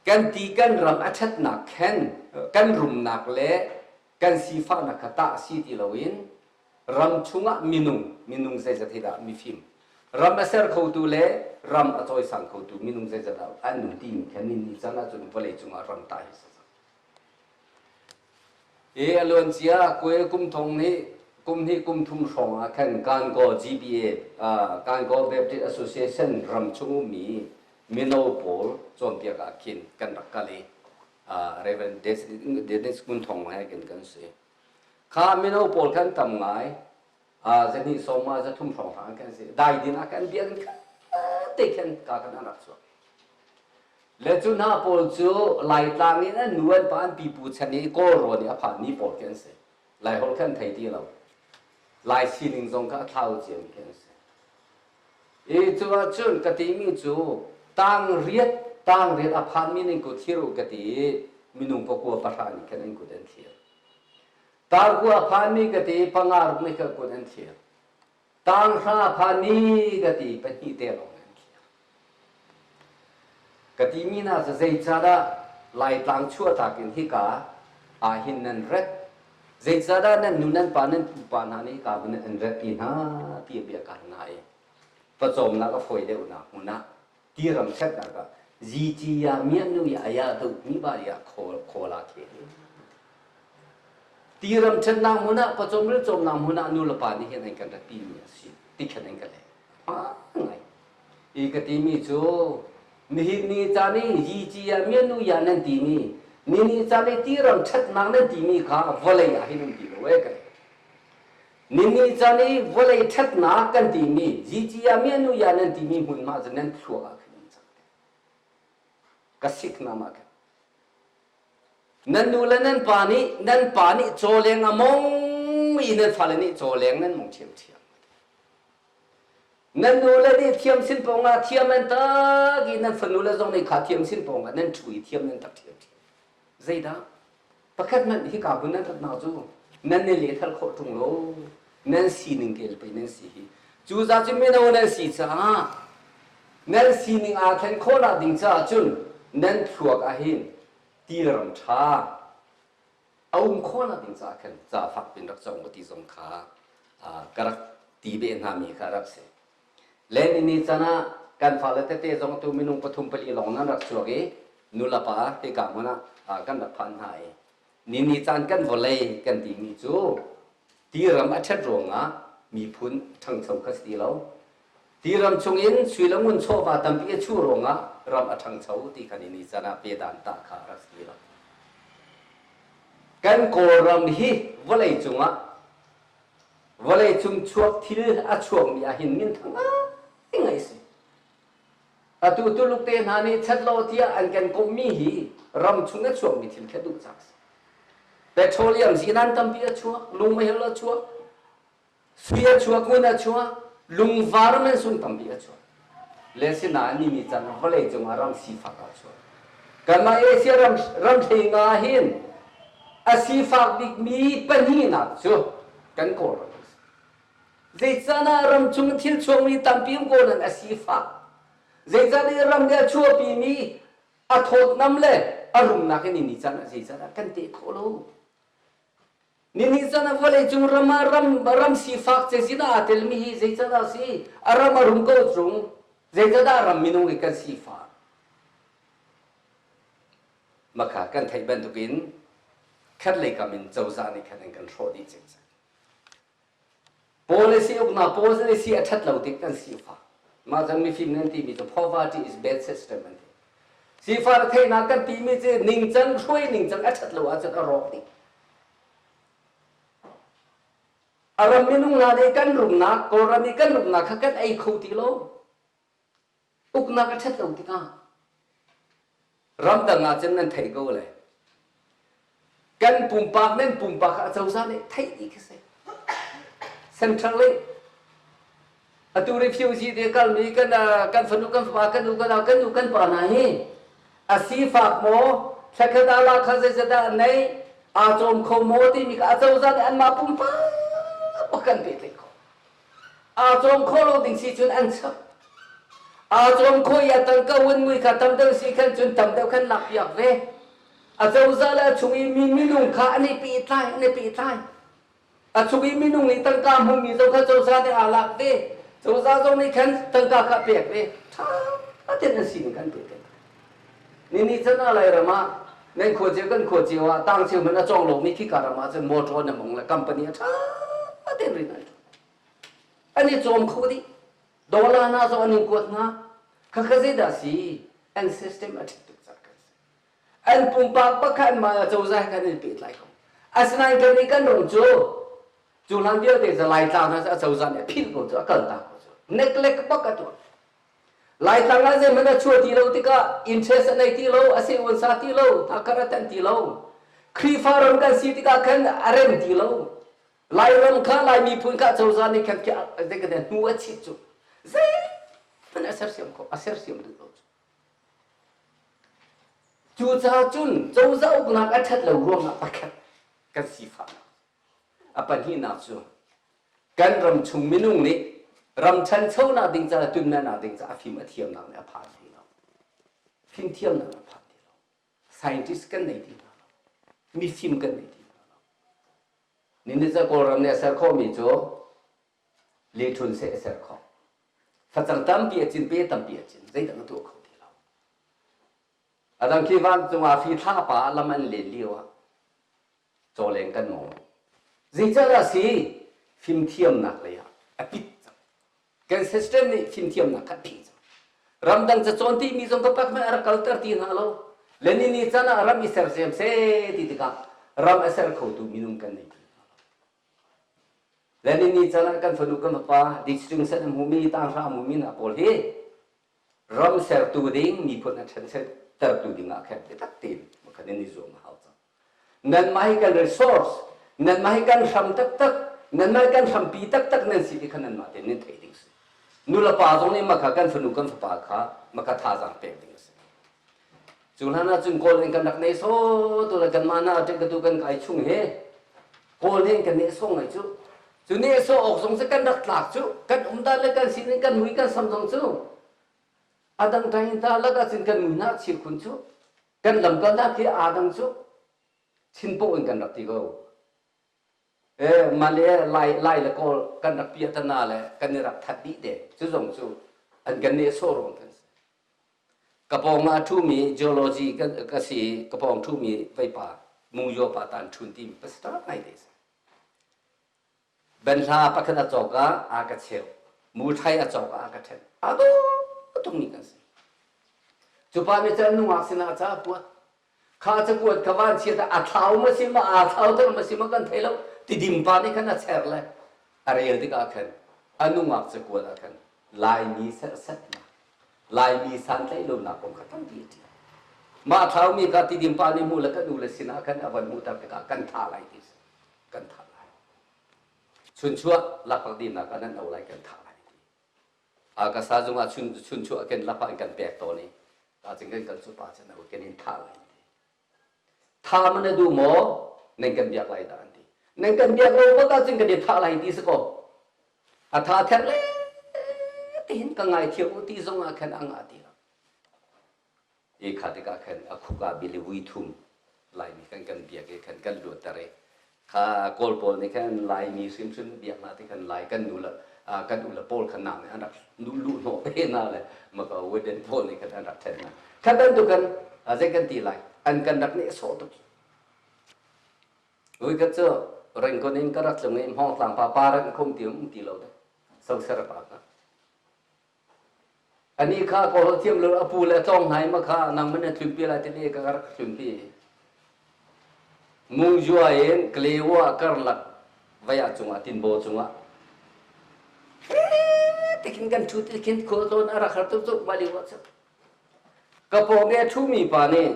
kan ti kan ram a ṭhatnak khan kan rumnak le kan sifahnak kha tah si ti loin ram chungah minung minung zeizat hi dah mifim ram a ser khotu le ram a cawisang khotu minung zeizat dah an um timi kha nin ni caan ahcun vawlei cungah ram tah hi si cang. I a luancia kuel kum thong nih kum hnih kum thum hrawng ah khan Kankaw GBA Kankaw Baptist Association ram chung ummi mino pawl cawnpiak ah khin kan rak kal i Reverend Dennis Ngun Thong he kan kan si. Kha mino pawl khan tam ngai zahnih sawma zathum hrawng hrawng kan si. Dai din ah kan bia kan te khan ka kan an rak chuak. Le cu hna pawl cu Laitlang in an nu an pa an pipu chan i Kawl rawn i a phan mi pawl khi an si. Lai holh khan thei ti lo. Lai sining zong kha a thlau ciami khi an si. I cu ahcun ka timi cu tangriat tangriat a phanmi nan kut thlir u ka ti i minung pakua pahra nih khan an kut an thlir. Tangkua a phanmi ka ti i panga ruk nih khan kut an thlir. Tanghra a phanmi ka ti i pahnih te lawng an thlir. Ka timi hna cu zeicahdah Laitlang chuahtak in hika ah hin nan rat? Zeicahdah nan nu nan pa nan pupa hna nih hika hmun an ratpi hna ti bia ka hal hna i pawcawmnak a fawi deuhnak hmun ah tiram ṭhatnak ah zici ya mian nu ya aya do mi ba ya khawla khe tiram ṭhatnak hmun ah pawcawm rilcawmnak hmun ah nu le pa nih hin an kan ratpi mi a si ti khan an ka leh ngai I ka timi cu nihin ni caan i yici ah mianu ya nan timi nini caan i tiram ṭhatnak nan timi kha vawlei ah hin um ti lo ee ka ti. Nini caan i vawlei ṭhatnak kan timi yici ah mianu ya nan timi hmunhma cu nan thluak ah khin um cang. Ka sik na mah khin. Nan nu le nan pa nih nan pa nih cawleng a mong i nan fale nih cawleng nan mong ṭhiamṭhiam. Nan nule nih thiam sin pawngah thiam an tak i nan fanule zong nih kha thiam sin pawngah nan ṭhu i thiam nan tak ṭhiamṭhiam. Zeidah? Pakhat hmanh hika hmun nan ṭhatnak cu nan i lethal khawh ṭung lo. Nan sining kel pei nan si hi. Cu za cu mino nan si caah nan sining aa thlen khawhnak ding caah cun nan thluak ahhin tilram ṭha a um khawhnak ding caah khan ca fak pin rak cawng ka ti zong kha ka rak ti beh hna mi kha rak si. Le ni can ah kan fale tete zong tu minung pathum pali lawng nan rak chuak i nulapa hika hmun ah kan rak phan hna i ni ni caan kan vawlei kan timi cu tiram a ṭhat ruangah miphun ṭhangcho kha si ti lo. Tiram chungin sui le ngun chawva tampi a chuh ruangah ram a ṭhangcho ti kha ni ni can ah pedan tah kha a rak si ti lo. Kan Kawlram hi vawlei cungah vawlei cung chuak thil a chuakmi ah hin minthang ngai si. Atu Tuluk te hna nih chatlo tiah an kan komhmi hi ram chung a chuakmi thil kha duh cak si. Petroleum zinan tampi a chuak, lungmehel a chuak, sui a chuak, ngun a chuak, lungvar men sung tampi a chuak. Le sinain ni ni can vawlei cungah ram sifak a chuak. Kanmah Asia ram ram hlei nga hin a sifak bikmi pahnihnak cu kan Kawlram a si. Zeicahdah ramchung thil chuakmi tampi um ko nan a sifak? Zeicahdah ram nih a chuahpimi a thawtnam le a rumnak in ni caan ah zeicahdah kan teh khawh lo? Nini caan ah vawleicung ram ah ram ram sifak cazin ah aa telmi hi zeicahdah a si? A ram a rum ko cung zeicahdah ram minung hi kan sifak? Maka kan theih bantukin khatlei kam in cozah nih khan an kan hrawh dih cikcek. Policy uknak policy a ṭhat lo tik kan sifak. Mah cun mifim nan timi cu poverty is bad system an ti. Sifah retheihnak kan timi cu ningcang hruai ningcang a ṭhat lo ahcun a rawk dih. A ram minung hna nih kan rumnak, Kawlram i kan rumnak kha kan ei kho ti lo. Uknak a ṭhat lo tikah ramdang ah cun nan theih ko le kan pumpak nan pumpak kha acozah nih theih dih khi si. Central link atu refugee te kalmi kan kan fanu kan fapa kan u kan nau kan nu kan pa hna hi a sifak maw thlakhat ah la kha zeizat dah an nei aa cawm kho maw timi kha acozah nih anmah pumpak kan pehtlaih khawh. Aa cawm khawh lo ding si cun an chap. Aa cawm khawh i a tangka un mui kha tam deuh si khan cun tam deuh khan lakpiak ve. A cozah le a chung i mi minung kha an i pehtlai, an i pehtlai. A chung i minung nih tangka hmumi zong kha cozah nih aa lak ve. Cozah zong nih khan tangka kha pek ve. Ṭha tein an sining kan pehtlai. Nini chan ah Lairam ah nan khua cio kan khua cio ah tang cheu hmanh a cawng lomi khika ram ah cun motor na mong le company a ṭha tein rian an ṭuan. An i cawm kho dih. Dollar hna zong an in kuat hna. Khakha zeidah si? An system a ṭhat tuk caah kan si. An pumpak pakhat mah cozah he kan in pehtlai ko. Asinain kan nih kan ram cu cu hlan vialte cu Laitlang hna cu a cozah nih a philh ko cu a kaltak ko cu. Neglect bak a tuah. Laitlang ah zeihmanh a chuah ti lo tikah interest a nei ti lo, a seh sa ti lo, hnakkar a tan ti lo. Khrihfa ram kan si tikah khan a rem ti lo. Lairam kha Lai miphun kha cozah nih khan zei hnu a chit cu. Zeihmanh a sersiam kho, a sersiam duh lo cu. Cucaah cun cozah uknak a ṭhat lo ruangah pakhat kan sifahnak. A pahnihnak cu kan ram chung minung nih ram ṭhanchonak ding caah tunmernak ding caah a fim a thiamnak nih a phan ti lo. Fimthiamnak a phan ti lo. Scientist kan nei ti hna lo. Mifim kan nei ti hna lo. Niniza Kawlram nih a ser khawhmi cu lethun seh a ser khawh. Facang tampi a cin, pe tampi a cin, zeidang a tuah kho ti lo. A dang khi vancung ah hri thlapa lam an len lio ah cawleng kan mawng. Zeicahdah si fimthiamnak lei ah a pit cang. Kan system nih fimthiamnak kha a phih cang. Ramdang cacawn timi zong ka pak hmanh a rak kalter ti hna lo. Le ni ni can ah ram i sersiam seh ti tikah ram a ser khotu minung kan nei ti hna lo. Le ni ni can ah kan fanu kan fapa distinction a hmumi tanghra a hmumi hna pawl hi ram sertu ding miphun a ṭhantertu ding ah khan biatak tein makhan in i zuam a hau cang. Nanmah hi kan resource, nanmah hi kan hram taktak, nanmah hi kan hrampi taktak nan si ti kha nanmah tein nan theih ding si. Nulepa zong nih maka kan fanu kan fapa kha maka thazaang pek ding a si. Cu hlan ah cun Kawl in kan rak nei so tu le kanmah na ṭek tu kan kai chung he Kawl nih kan neh sawh ngai cu. Cu neh sawh awk zong cu kan rak tlak cu kan um dan le kan sining kan mui kan sam zong cu a dang ṭang ta lak ahcun kan mui hna chir khun cu kan lamkalnak khi aa dang cu chinpoh in kan rak ti ko. E male lai lai le kawl kan rak piah tana le kan i rak that dih te cu zong cu an kan neh sawh ruang kan si. Ka pawng ah a ṭhumi geology ka si i ka pawng ṭhumi veipa Mungyaw pa tan ṭhun timi pastor ngai te si. Benhla pakhat a cawk ah a ka cheu. Muṭhai a cawk ah a ka ṭhen. A dawh tukmi kan si. Cu pa nih cun nungak sinah ca a kuat. Kha cakuat kha van chiat ah a thlau ma si ma aa thlau ter ma si ma kan thei lo. Tidim pa nih khan a cher le a rel tikah khan a nungak cakuat ah khan Laimi serhsatnak, Laimi santlaih lonak kong kha tampi a ṭial. Mah thlaumi kha Tidim pa nih hmuh le kan u le sinah khan a van hmuhter tikah kan thah lai ti si. Kan thah lai. Chunchuah lakphak dinnak ah nan o lai kan thah lai ti. Akasa zung ah chun chunchuah ken lakphak in kan pek tawn i ta cing kan kal cu pa chan o ken in thah lai ti. Tha man na duh maw? Nan kan biak lai dah an ti. Nan kan biak lo bak ahcun kan i thah lai ti si ko. A tha ther le tihin ka ngaithiam u ti zong ah khan a ngah ti lo. I kha tikah khan a khuk ah bili vui thum Laimi kan kan biak i khan kan luatter i kha Kawl pawl nih khan Laimi hrimhrim biak hna ti khan Lai kan nu le kan u le pawl khan na nih an rak luh hnawh ve hna le maka weden pawl nih khan an rak ṭhen hna. Kha bantuk kan zei kan ti lai an kan rak nehsawh tuk. Voikhat cu Rangoon in ka rak tlung i Hmawngtlang pa pa ran khum ti um ti lo de. Soser pa kha. Ani kha kawl thiam lo a pu le tlawng hna i ma kha nang man na tlunpi lai ti le ka rak tlunpi. Mungjua in Kalewa karlak vaya cungah tinbaw cungah tikin kan ṭhu tikin khual tlawn a rak har tuk tuk mah lio ah cu. Ka pawng i a ṭhumi pa nih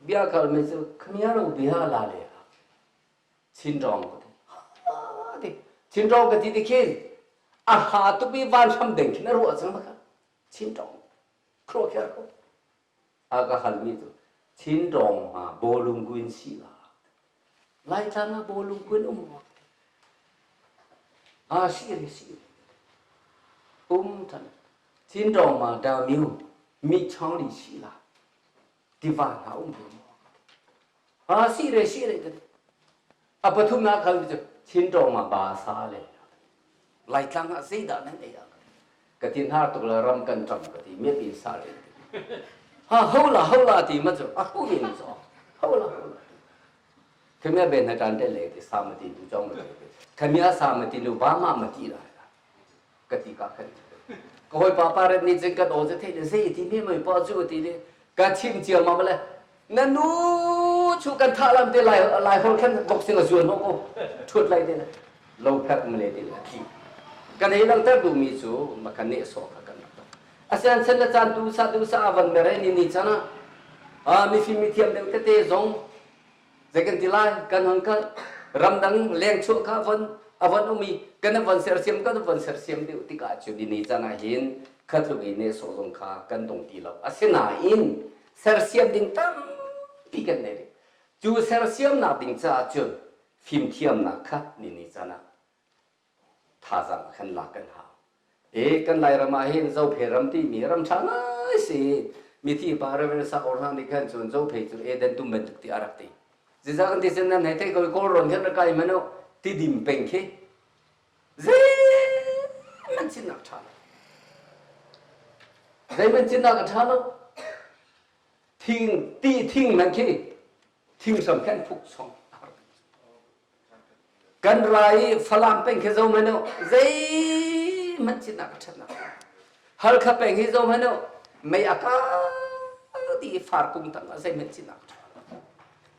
bia kalmi cu khmia ro bia la le Chinrawng ka ti. Ti Chinrawng ka ti ti khin a hla tuk i vanhram deng khin a ruah cang baka Chinrawng khuruah kher ko. A ka halmi cu Chinrawng ma bawlung kuin si la. Laitlang ah bawlung kuin um maw? A si re si. Um than. Chinrawng ma da miu mi chong li si la. Tiva hna um ve maw? Ha si re si re kan a pathumnak khal cu Chin ṭawng ah ba sa le Laitlang ah zeidah nan ei ah ka tin har tuk la ram kan ṭam ka ti miat in sa le ha ho la ho la ti ma cu a hu in zo ho la ho la khemia ben na tan te le ti sa ma ti tu chong ma ti khemia sa ma ti lu ba ma ma ti la ka ti ka khan ka hoi pa pa ret ni cun kan aw cu theih le zei ti mi mei pa cu ti le ka chim cia ma le na nu chu kan thah lam te lai lai hol khan boxing a zuan ho ko thut lai te lo phek male ti le thi kan ei lang ter duh mi cu ma kan ne so kha kan rak asian sen le caan tu sa tu sa avan mere ni ni chana a mi fim mi thiam deuh tete zong Zei kan ti lai kan hon kal ramdang leng chuah kha von a von um i kan von sersiam kan von sersiam deuh tikah cun ni caan ah hin khatluk i nehsawh zong kha kan tong ti lo. Asinain sersiam ding tampi kan nei rih. Cu sersiamnak ding caah cun fimthiamnak kha ni ni caan ah thazaang khan lak kan hau. E kan Lairam ah hin Zophei ram timi ram ṭha ngai si. Mithi pa Reverend Sak Or hna nih khan cun Zophei cu Eden dum bantuk ti a rak ti. Zeizah kan ti sin nan hei thei ko i Kawlrawn khan rak kai manu tidim peng khi zeihmanh cinnak ṭha lo. Zeihmanh cinnak a ṭha lo. Thing ti thing man khi thing hram khan phuk song Kan ra i Falam peng khi zo hmanh u, zeihmanh cinnak a ṭhatnak. Halkha peng hi zo hmanh u, mei a ka ti i far kung tang ah zeihmanh cinnak a ṭha lo.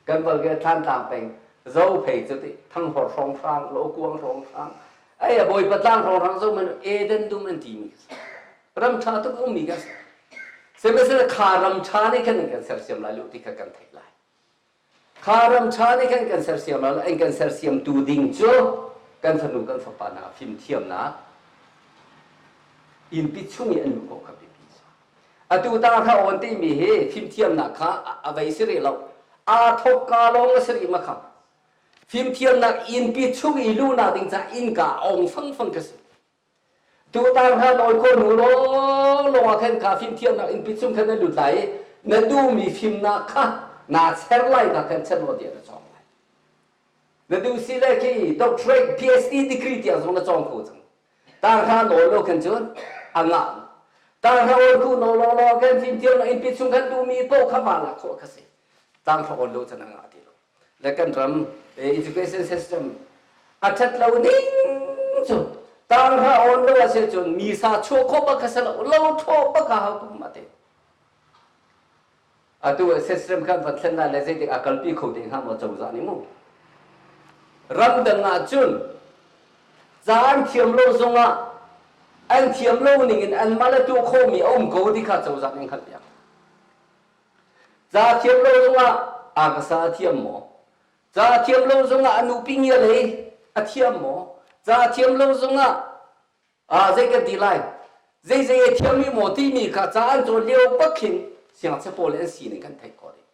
Kan bal ke Thlantlang peng Zophei cu ti Thanghor hrawnghrang, Lokuang hrawnghrang, ai a Bawipa tlang hrawnghrang zo hmanh u, Eden dum an timi ram ṭha tuk ummi kan si. Sihmanhsehlaw kha ram ṭha nih khan kan sersiam lai lo ti kha kan theih lai. Kha ram ṭha nih khan kan sersiam lai an kan sersiamtu ding cu kan fanu kan fapa hna fimthiamnak innpi chung i an luh khawh kha biapi a si. Atu ta kha awn timi hi fimthiamnak kha a vei si rih lo. Aa thawkka lawng a si rih ma kha. Fimthiamnak innpi chung i luhnak ding caah innka ong fangfang ka si. Tutan kha nawi ko hnu lawnglawng ah khan kha fimthiamnak innpi chung khan na lut lai i na duhmi fimnak kha naa cher lai ka khan cher law tiah na cawng lai. Na duh si le khi doctorate PhD degree tiang zong na cawng kho cang. Tang hra nawl lo khan cun a ngah. Tang hra awl khu nawl law law khan fimthiamnak innpi chung khan duhmi paoh kha va lak khawh kha si. Tang hra awl lo cun a ngah ti lo. Le kan ram education system a ṭhat lo ning cu tanghra awn lo a si cun mi sa chuah khawh bak kha si lo lo ṭhawh bak a hau kum ate atu system khan van thlen lai le zeitik a kalpi kho te hnga maw cozah nih mu ramdang ah cun ca an thiam lo zongah an thiam lo ning in anmah le tuah khawhmi a um ko ti kha cozah nih hngalh piak Ca thiam lo zongah a ka sa a thiam maw? Ca thiam lo zongah a nupi ngial hei a thiam maw? Ca thiam lo zongah ah zei kan ti lai? Zei zei a thiam mi maw timi kha ca an cawn lio bak khin siangngakchia pawl an sining kan theih khawh ding.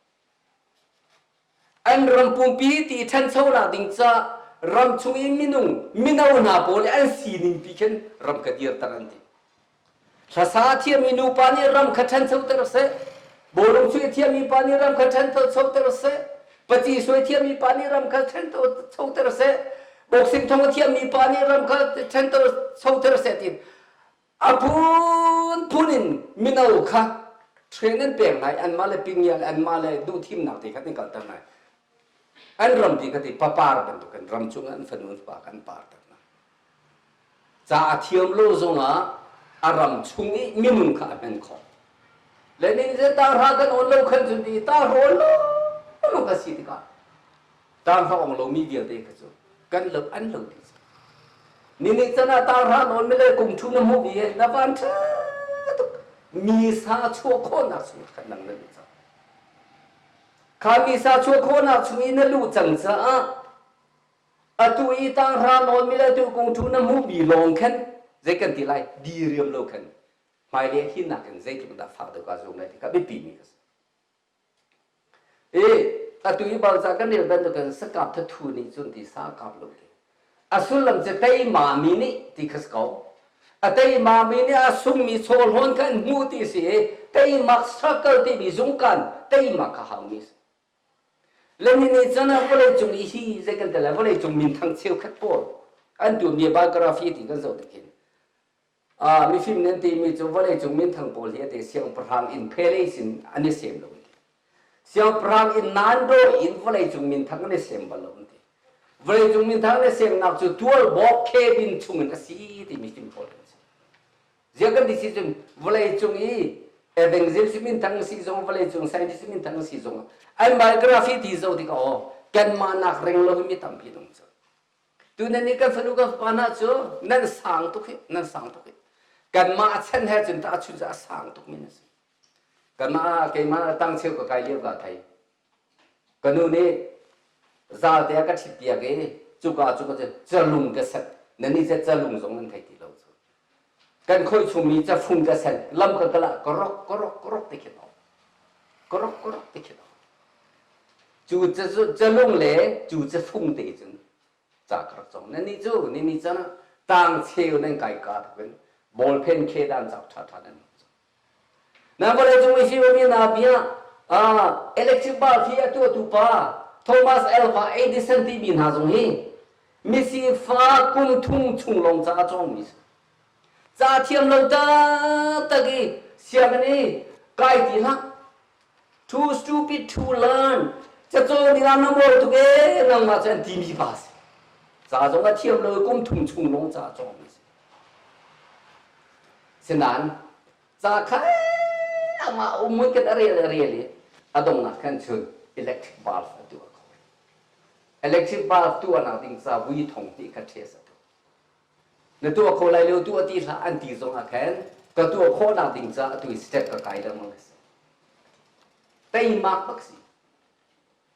An ram pumpi ti ṭhanchonak ding ca ram chung i minung mino hna pawl i an sining pi khin ram kha dirter an ti. Hlasa thiammi nupa nih ram kha ṭhanchoter seh. Bawlung chuih thiammi pa nih ram kha ṭhanchoter seh. Paci suai thiammi pa nih ram kha ṭhanchoter seh. Boxing thong a thiammi pa nih ram kha ṭhanchoter seh tiin a phunphun in mino kha train an pek hna i anmah le pingia le anmah le duhthimnak te kha an kalter hna. An ram ti kha ti papar bantukin ram cungah an fanu an fapa kha an parter hna. Ca a thiam lo zongah a ram chung i minung kha a hman khawh. Lenin cu tanghra kan awn lo khan cun ti tanghra awn lo lo ka si tikah tanghra ong lomi vialte kha cu kan lo an lo ti Nini can ah tanghra nawn mi le kum thu na hmuh i na van ṭha tuk mi sa chuah khawhnak chung khan nang na luh cang. Kha mi sa chuah khawhnak chung i na luh cang caah Atu i tanghra nawnmi le atu kungṭhu na hmuhmi lawng khan zei kan ti lai diriam lo khan hmailei hi nakin zeitluk dah fak deuh kaa zuam lai ti kha biapimi a si. I atu i balca kan rel bantukin sakap thathu nih cun ti sa kap lo ti. A sullam cu teima mi nih ti kha si ko. A teima mi nih a sungmi chawhlawn kha an hmuh ti si i teimak struggle timi zungkan teimak kha haumi si. Lenin nih cun vawleicung i hi zei kan ti lai vawleicung minthang cheukhat pawl an tuahmi biography ti kan zoh tik hin ah mifim nan timi cu vawleicung minthang pawl hi ate siangpahrang in palace in an i sem lo an ti. Siangpahrang in Nando in vawleicung minthang an i sem bal lo an ti. Vawleicung minthang an i semnak cu tualbawk cabin chungin a si ti mifim pawl an si. Ziah kan ti si cun vawleicung i evangelist minthang si zong vawleicung scientist minthang si zong an biography ti zoh tikah aw kanmah nak reng lo hi mi tampi an um cu. Tu nan nih kan fanu kan fapa hna cu nan sang tuk hi nan sang tuk hi kanmah a chan he cun tah chun cu a sang tuk mi na si. Kanmah keimah tang cheu ka kai lio ka thei. Ka nu nih zalte a ka ṭhit piak i cuka cu ka calung ka set. Nan nih calung zong nan thei ti lo cu. Kan khawih chungmi cafung ka sen lam ka kal ah ka rok ka rok ka rok ti khin um. Ka rok ka rok ti khin um. Cu calung le cu cafung te cun ca ka rak cawng. Nan nih cu ni ni can ah tang cheu nan kai ka tuk in ballpen khedan cauk ṭhaṭha nan hmuh. Na vawleicung i fimmi hna bia electric bulb hi a tuahtu pa Thomas Alva Edison timi hna zong hi misifa kum thum chung lawng ca a cawngmi si. Ca thiam lo taktak i sianginn i kai ti hlah. Too stupid to learn. Cacawng dingah na mawl tuk ee nangmah cu an timi pa si. Ca zong a thiam lo i kum thum chung lawng ca a cawngmi si. Sinain ca kha amah um kan a rel a rel i a donghnak khan cun electric bulb a tuah kho. Electric bulb tuahnak ding ca vui thong hnih kha test a tuah. Na tuah kho lai lo tuah ti hlah an ti zong ah khan ka tuah khawhnak ding ca atu i step ka kai lengmang ka si. Teimak bak si.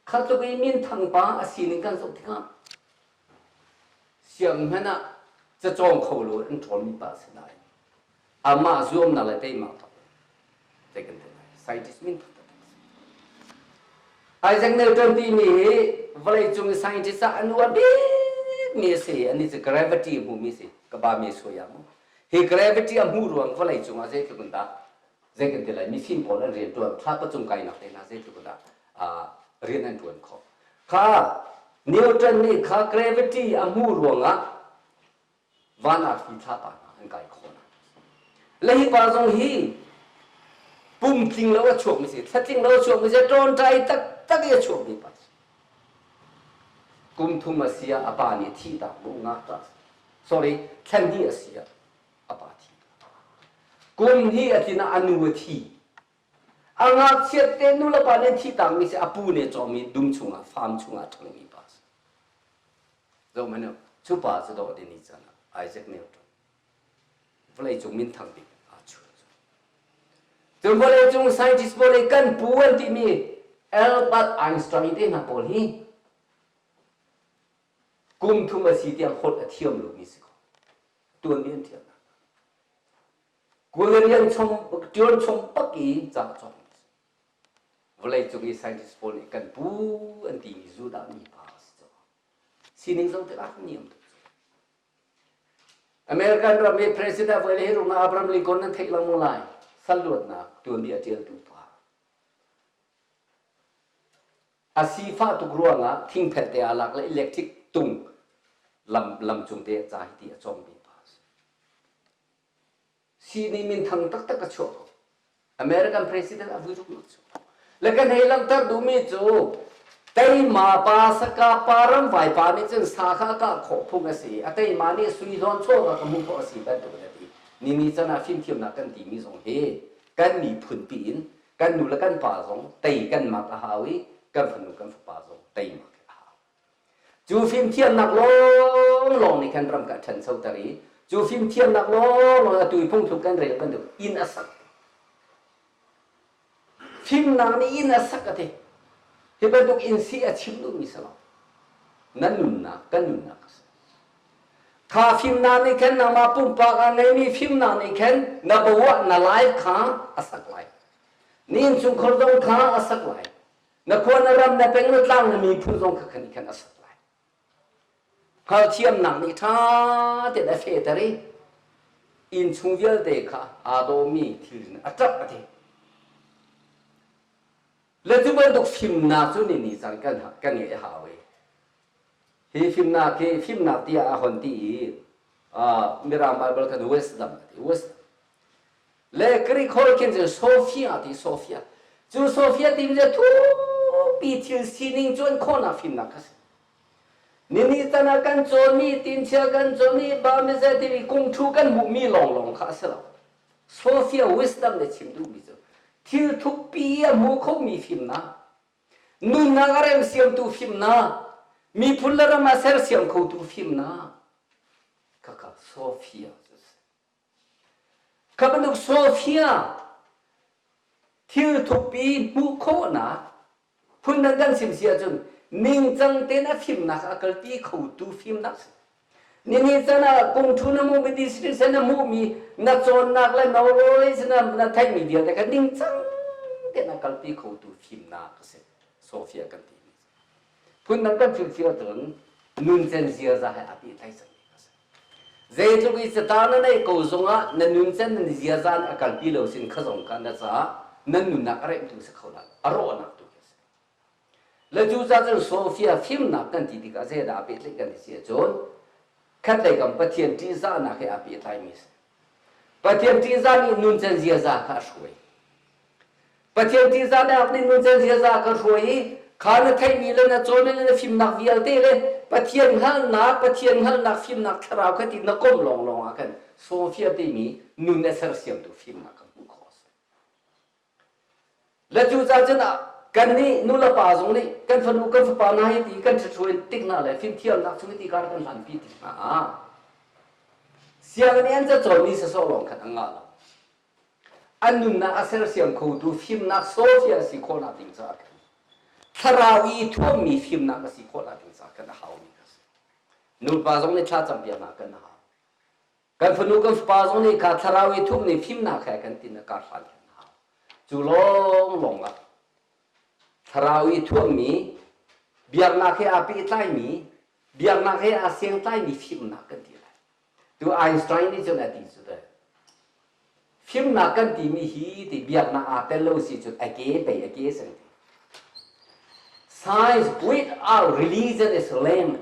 Kha tluk i minthang pa a sining kan zoh tikah siang hmanh ah cacawng kho lo an ṭhawlmi pa a si nain amah zuamnak le teimak thawk zei kan ti lai scientist min taktak a si. Isaac Newton timi hi vawleicung i scientist ah an uar bikmi a si. Anih cu gravity a hmumi a si. Ka ba mi suai mu. Hi gravity a hmuh ruang vawleicung ah zeitluk in dah zei kan ti lai mifim pawl an rian ṭuan thlapa cung kainak te hna zeitluk dah rian an ṭuan khawh kha Newton nih kha gravity a hmuh ruangah van ah hi thlapa hna an kai khawh hna le hi pa zong hi pum tling lo a chuakmi si thlatling lo a chuakmi si ṭawnṭai taktak i a chuakmi pa si kum thum a si ah a pa nih thih tak bu ngakṭah sorry thlan hnih a si ah a pa thi. Kum hnih a tlin ah a nu a thi. A ngakchiat te nu le pa nih thi tangmi si a pu nih cawmi dum chungah farm chungah ṭhangmi pa si. Zoh hmanh u, cu pa cu dawh ding ni can ah Isaac Newton vawleicung minthang bik aa chuah. Cun vawleicung scientist pawl i kan pu an timi Albert Einstein te hna pawl hi kum thum a si tiang holh a thiam lomi si ko. Tuanbia an ṭial hna. Kawlrian chung ṭial chung bak i ca a cawng. Vawleicung i scientist pawl nih kan pu an timi Judah mi pa a si cu. Sining zoh tikah niam tuk. American ram i President voi le hi rung Abraham Lincoln nan theih lengmang lai. Sal luatnak tuanbia ṭialtu pa. A sifah tuk ruangah thingphet te aa lak le electric tung lam lam cung te ca hi ti a cawngmi pa a si. Sini minthang taktak a chuah ko. American president a vui ruk cu. Le kan hei langhter duhmi cu teima pa saka pa ram vai pa nih cun sa kha a kah khawh phung a si. A teima nih sui hlawn chaw kha ka hmuh khawh a si bantuk in a ti. Ni ni can ah fimthiamnak kan timi zong hi kan miphun piin kan nu le kan pa zong tei kan mak a hau i kan fanu kan fapa zong tei mak a hau. Cu fimthiamnak lawnglawng nih khan ram ka ṭhanchoter i cu fimthiamnak lawnglawng atu i phungthluk kan rel bantuk inn a sak. Fimnak nih inn a sak a ti. Hi bantuk inn si a chim duhmi si lo. Nan nunnak, kan nunnak a si. Kha fimnak nih khan nangmah pumpak a ngeimi fimnak nih khan na bo ah na life kha a sak lai. Ni innchungkhar zong kha a sak lai. Na khua na ram na peng na tlang na miphun zong kha khan khan a sak lai. Hngalhthiamnak nih ṭha tein a fehter i inn chung vialte kha aa dawmi thil in a ṭap a ti. Le cu bantuk fimnak cu ni ni cang kan kan ngeih a hau i hi fimnak hi fimnak tiah a hon ti i Mirang Bible khan wisdom a ti wisdom Le Greek holh khin cun Sophia ti Sophia. Cu Sophia timi cu thupi thil sining cuan khawhnak fimnak kha si. Nini tan ah kan cawnmi tinchia kan cawnmi bamize timi kungthu kan hmuhmi lawnglawng kha a si lo. Sophia wisdom le chim duhmi cu thil thukpi a hmu khomi fimnak, nunnak a remsiamtu fimnak, miphun le ram a sersiam khotu fimnak, khakha Sophia cu si. Kha bantuk Sophia thil thukpi hmuh khawhnak phundang kan chim si ahcun ningcang tein a fimnak a kalpi khotu fimnak si. Nini can ah kungṭhu na hmuhmi district na hmuhmi na cawnnak le knowledge na, na theihmi vialte kha ningcang tein a kalpi khotu fimnak a si. Sophia kan timi. Phundang kan chim si ahcun nuncen ziaza he aa pehtlaih cangmi a si. Zeitluk i catang na neih ko zongah na nuncen na ziaza nih a kalpi lo sin kha zong kha na caah nan nunnak a remhtu si kho lai a rawhnak tu khi a si. Le cucaah cun Sophia fimnak kan ti tikah zeidah aa pehtlaih kan ti si ahcun khatlei kam Pathian ṭihzahnak he aa pehtlaimi a si. Pathian ṭihzah nih nuncen ziaza kha a hruai. Pathian ṭihzahnak nih nuncen ziaza ka hruai i kha na theihmi le na cawnmi le na fimnak vialte le Pathian hngalhnak, Pathian hngalhnak fimnak thlarau kha ti na komh lawnglawng ah khan Sophia timi nun a sersiamtu fimnak ka hmuh khawh a si. Le cucaah cun kannih nulepa zong nih kan fanu kan fapa hna hi ti kan ṭhithruai tik hna le fimthiamnak chung i ti kar kan hlanpi tik hna ah sianginn i an cacawnmi sasawh lawng khan a ngah lo. An nunnak a sersiam khotu fimnak Sophia a si khawhnak ding caah khan thlarau i thuammi fimnak a si khawhnak ding caah khan a haumi a si. Nupa zong nih thla campiaknak kan hau. Kan fanu kan fapa zong nih kha thlarau i thummi fimnak he kan tin a kar hlan kan hau. Cu lawnglawng ah thlarau i thuammi biaknak he aa pehtlaimi biaknak he aa sengtlaimi fimnak kan ti lai. Tu Einstein nih cun a ti cu teh. Fimnak kan timi hi ti biaknak aa tel lo si cun a ke pei a ke sang ti. Science without religion is lame.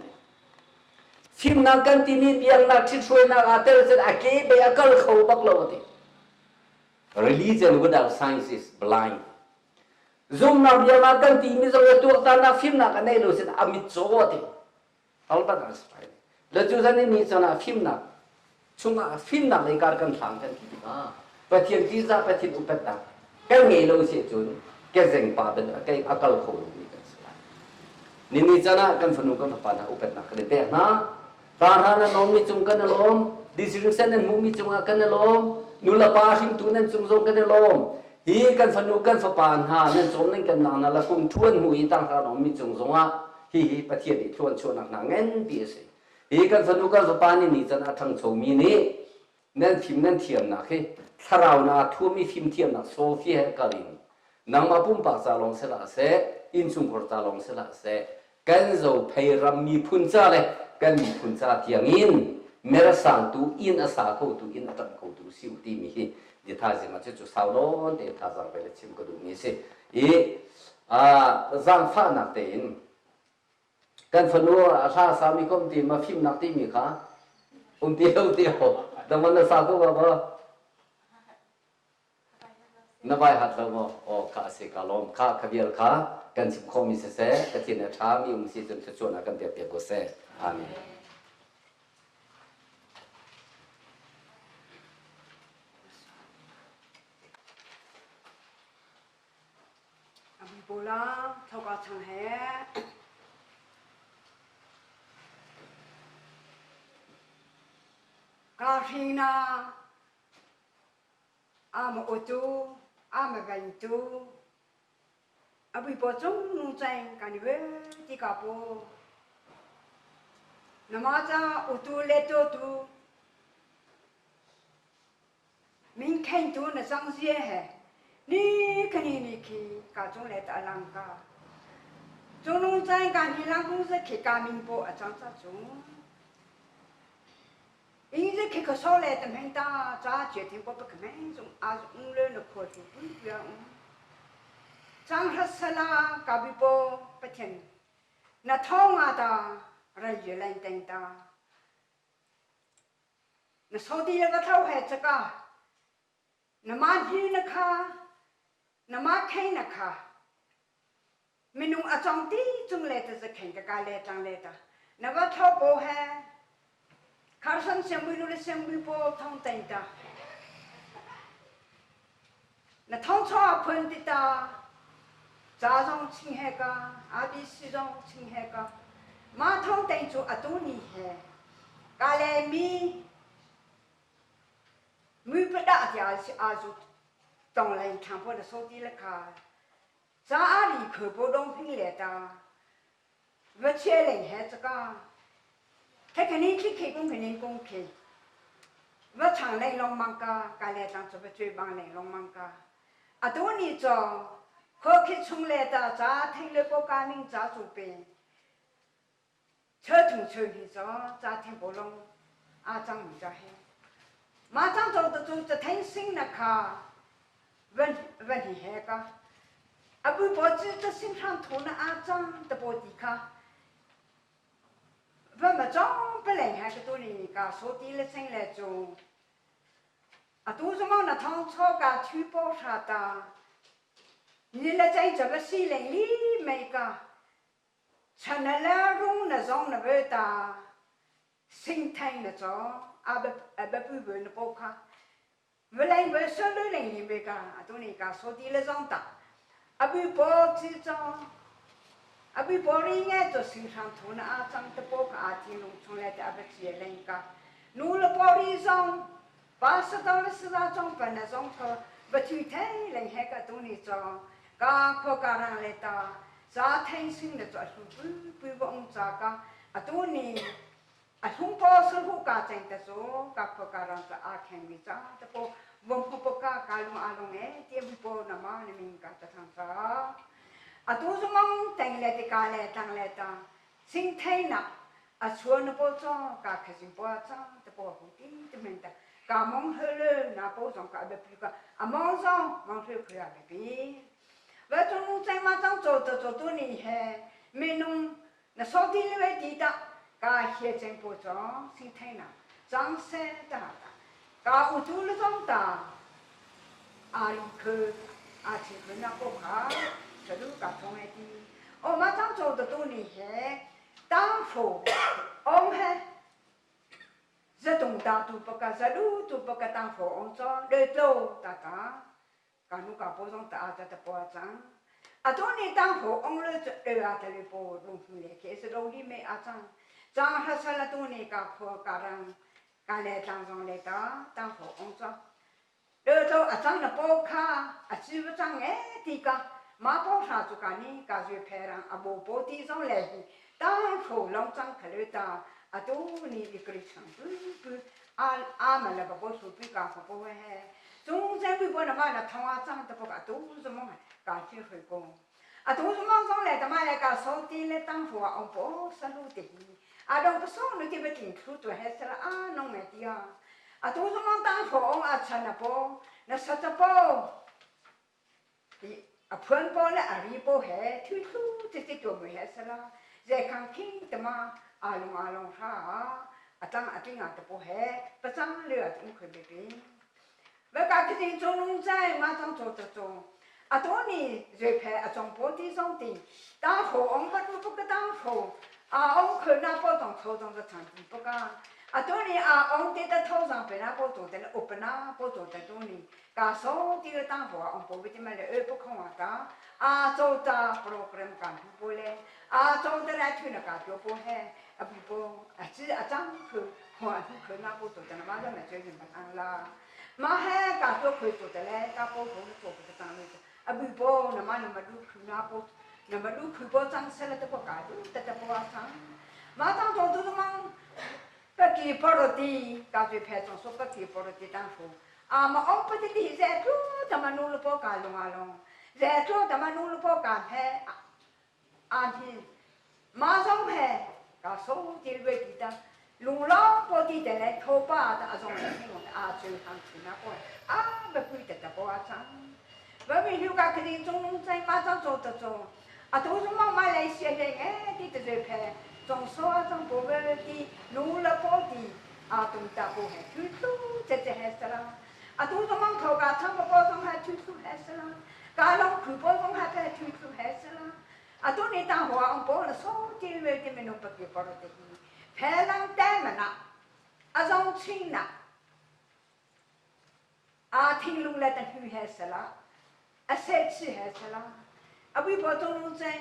Fimnak kan timi biaknak ṭhithruainak aa tel cun a ke pei a kal kho bak lo a ti. Religion without science is blind. Zumnak biaknak kan timi zong a tuaktannak fimnak a nei lo sin a mit caw a ti. Albert Einstein le cu zan i ni caan ah fimnak chungah fimnak lei kar kan hlang kan ti tikah Pathian ṭihzah Pathian upatnak kan ngei lo si cun kezeng pa ben kei a kal kho lomi kan si lai. Nini caan ah kan fanu kan fapa hna upatnak kan i pek hna. Pa hna nan lawmmi cung kan i lawm. Decision nan hmuhmi cungah kan i lawm. Nulepa hringtu nan cung zong kan i lawm. Hi kan fanu kan fapa hna nan cawm nan kan nak hna la kum ṭhuan hmu i tang hra lawmmi cung zongah hihi Pathian nih thluanchuahnak hna nganpi a si. Hi kan fanu kan fapa nih ni can a ṭhangchomi nih nan fim nan thiamnak hi thlarau na thuami fimthiamnak Sophia he kal in nangmah pumpak ca lawng si hlah seh, innchungkhar ca lawng si hlah seh, Kan Zophei ram miphun ca le kan miphun ca tiangin mersangtu inn a sa khotu inn a ṭamh khotu si u timi hi biathazing ah cu sau nawn tein thazaang pe le chim ka duhmi a si. I zaangfahnak tein kan fanu a hla sami kom ti ma fimnak timi kha um ti lo ti ho dangman na sa ko ba ba Na vai hat lo maw? Aw kha a si ka lawm. Kha kha vial kha kan chim khawhmi siseh, Pathian a ṭhami um si cun thluachuahnak kan pek piak ko seh. Amen. Bola thoka chang he ka hring na Ama awtu, ama ventu, a puipaw cung nung ceng kan i ve ti ka paw. Nama ca utu le tu min khen tu na cang zie he ni khani ni khi ka cung le ta lang ka. Cung nung ceng kan hi lang kung se khi ka min po a cang ca cung. 因为开个少来的门大，早决定我不可门中，阿是五楼的阔度不一样。张黑色啦，咖啡包不停，那汤啊的，人越来等的，那扫地那个头还这个，那马鱼那卡，那马开那卡。Minung a cong ti cung le ta zakhen ka ka le tang le ta na va tho ko he kharsan siangbawi nu le siangbawi pawl thong tain ta na thong chaw a phun ti ta ca zong ching he ka ABC zong ching he ka ma thong tain cu atu ni he ka le mi mui pada tia si azu tong lai thang po na so ti le kha 咱阿里可不东平来的，我切人还这个，他肯定去开工肯定公开，我常来龙忙个，刚来当做不最忙来龙忙个，啊多年做，可去从来的，咱听了国家名咱主编。车同车去做，家庭不拢，阿张唔在嘿。马上做的做这天生那卡，问问题还个，阿不报纸这身上涂那阿张的报纸卡，不么装不来还个多年个，说的了生来做，啊都是忙那趟草个去包啥的，你来在这个西林里没个。 chanala rung na zong na ve ta sing thang na cho a ba a ba pu bu na po kha vlai ve so lu leng ni ve ka atu ni ka so ti le zong ta a bu po chi cho a bu po ri nge to sing thang thu na a chang te po ka a ti lung chung le te a ba chi leng ka nu le po ri zong pa sa to le sa chong pa na zong tho ba chu the leng he ka tu ni cho ka kho ka rang le ta 扎天心的做出不不不扎个，啊多年，啊红包师傅家挣的做，家婆家人在阿肯米扎，这不文不不家家龙阿龙哎，点不那么的敏感的汤扎，啊都是忙等来的家来等来的，心态呢，啊除了不做，家开心不做，这不好的的门的，家忙好了，那不上家不比个，啊忙上忙出去啊不比。我中在马上做的做多厉害，没弄那扫地的外地的，噶现在不装心态呢，装山的，噶屋头了装的，阿里口阿去口那不好，这都噶通来的。我马上做的多厉害，当初我们热动大都不个热路都不个当佛装，热走哒哒。ka nu ka po zong ta ta ta po chang a to ni tang ho ong le le a ta le po lung hu le ke se ro li me a chang chang ha sa la tu ni ka pho ka rang ka le tang zong le ta tang ho ong cha le to a chang na po kha a chi bu chang e ti ka ma po sha chu ka ni ka zui phe rang a bo po ti zong le hi tang ho long chang kha le ta a tu ni i kri chang pu pu a a ma la ba po su pi ka ho po he 中山微博那嘛那唐阿张的不个都是么个感情回公。A tu zumong zong le tama le ka so ti le tang hua ong po salu te hi. A dong pa song nu ti ba ting thlu tu he sala a nong me tia. A tu zumong tang hua ong a chan a po na sa ta po. Ti a phuan po le a ri po he thu thlu ti ti tu mu he sala. Ze khang king tama alung along ha a tang a ting a ta po he pachang le a tung khoi be be. 我家决定做农在，马上做得做。啊，多年瑞派啊，中波地上的，当后我们不不个当后，啊，我看那包装头上的长地不讲。啊，多年啊，我得的头上被那包做的了，我不那包做的多年，家说这个当后啊，我不会这么来，二不空啊当，啊，做的 program 干不嘞，啊，做的来推那个就不嘿，啊不不，啊只啊张口，看看那包做的，那马上来就人不当啦。 မဟဲကတော့ခွေဆိုတယ်လေကပေါ်ဖို့ဆိုတဲ့တန်းလို့အဘိဘောနမနမဒုခုနာပေါ်နမဒုခုပေါ်ချန်ဆလတပကာဒုတတပေါ်ဆန်မတန်တော့တူမန်ပကီပေါ်တီကာကျွဖဲဆောင်စပကီပေါ်တီတန်ဖို့အာမအောင်ပတိတိဇေတူတမနုလပေါ်ကာလုံအလုံးဇေတူတမနုလပေါ်ကာဖဲအာဒီမဆောင်ဖဲကာဆိုဒီဝေတီတာ 路浪波地的来头把的阿种来听我的阿最行去那个啊不贵的的波阿张，我们有家肯定中在马上做得做，啊都是忙马来西亚的哎的的在拍，总说阿种波的路了波地啊东大波还推出这这还是啦，啊都是忙头家唱个波中还推出还是啦，家龙苦波中还拍推出还是啦，啊都你当黄波了说的为的没弄不给波了的。 ဖဲလန်တဲမနာအဆောင်ချင်းနာအာထင်းလုံလက်တဟူဟဲဆလာအဆက်ချီဟဲဆလာအဝိဘောတုံလုံးစင်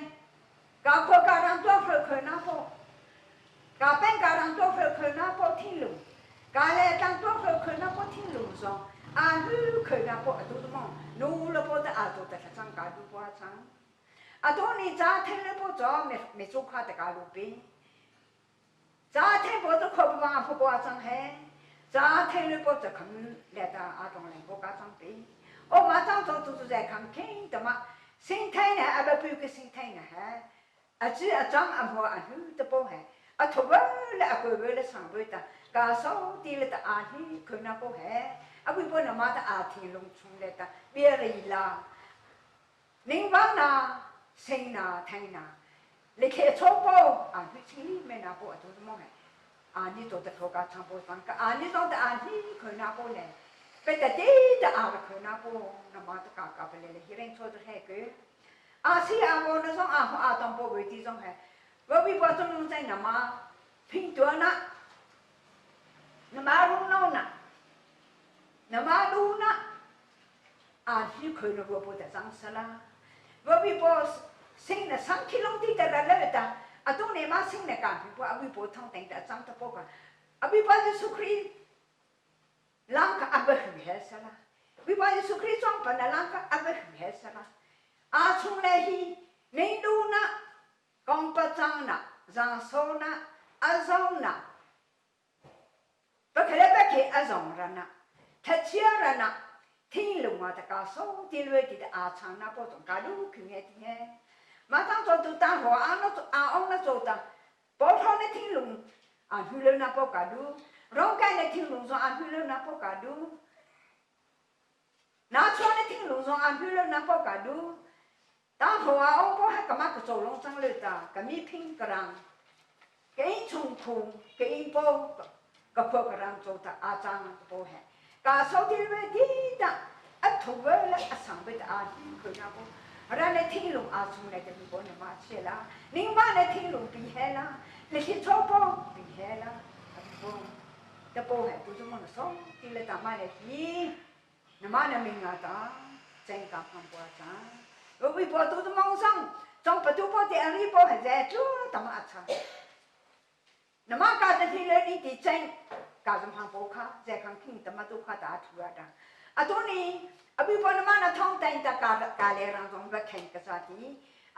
ကာခေါကာရန်တော့ဖခွနာပေါ်ကာပန်ကာရန်တော့ဖခွနာပေါ်ထင်းလုံကာလေတန်တော့ဖခွနာပေါ်ထင်းလုံစောအာလူခွနာပေါ်အတူတမောနူလပေါ်တဲ့အတူတချန်ကာဒူပွားချန်အတူနေဇာထဲလပေါ်ကြောမေမေစုခတကာလူပင် 早天不是可不嘛不过上海，早天你不是可来到阿东来我家长辈，我马上做做做在看看的嘛，心态呢阿不不个心态呢还，阿只阿张阿婆阿女的不还，阿头发了阿哥哥了上辈的，家少的了的阿女可那不还，阿不不那妈的阿天龙出来的别人啦，宁王呐，心呐天呐。 你开错包啊，你心里面那包就是么个？啊，你做的头家唱波上个，啊，你做的啊，你看那包呢？别的的的啊，看那包，那妈的嘎嘎不来了，一人错的还个。啊，是啊，我那种啊啊当包为这种还，我为把这种在那妈拼多呢，那妈路弄呢，那妈路呢，啊，你看那个不得脏死了，我为把。 sinh là sáng khi long đi ta ra lệ ta à tu này mà sinh là cả vì bộ abi bộ thong teng ta sang ta po ka abi ba Giêsu Christ lang ka abe hu he sa la vì ba Giêsu Christ trong pa na lang ka abe hu he sa la a chung le hi nei lu na kong pa chang na zang so na a zong na ba khle ba ke a zong ra na tha chia ra na 天龙啊，大家说的来的阿长那波种，家路去眼的嘿。 马上做都当好，阿那做阿翁那做的，包头那天龙，阿去了那波家路，老干那天龙说阿去了那波家路，拿出那天龙说阿去了那波家路，当好阿翁波还干嘛个做龙上来的，个米拼个人，给从苦给波个破个人做的阿张波还，家说的来的，阿土了阿上辈的阿去那波。 ra ne thi lung a chung le te bo ne ma che la ning ba ne thi lung bi he la le chi cho bo bi he la bo te bo he tu mo no so ti le ta ma le hi na ma ne ming a ta chen ka phang bo cha wo wi bo tu mong sang chong pa tu bo te ari bo he ze chu ta ma cha na ma ka te thi le ni ti chen ka zum phang bo kha ze khang king ta ma tu kha ta thu a da အတူနီအဘိဘောနမနာထောင်းတိုင်တကာကာလေရန်ဆောင်ဘခင်ကစားတီ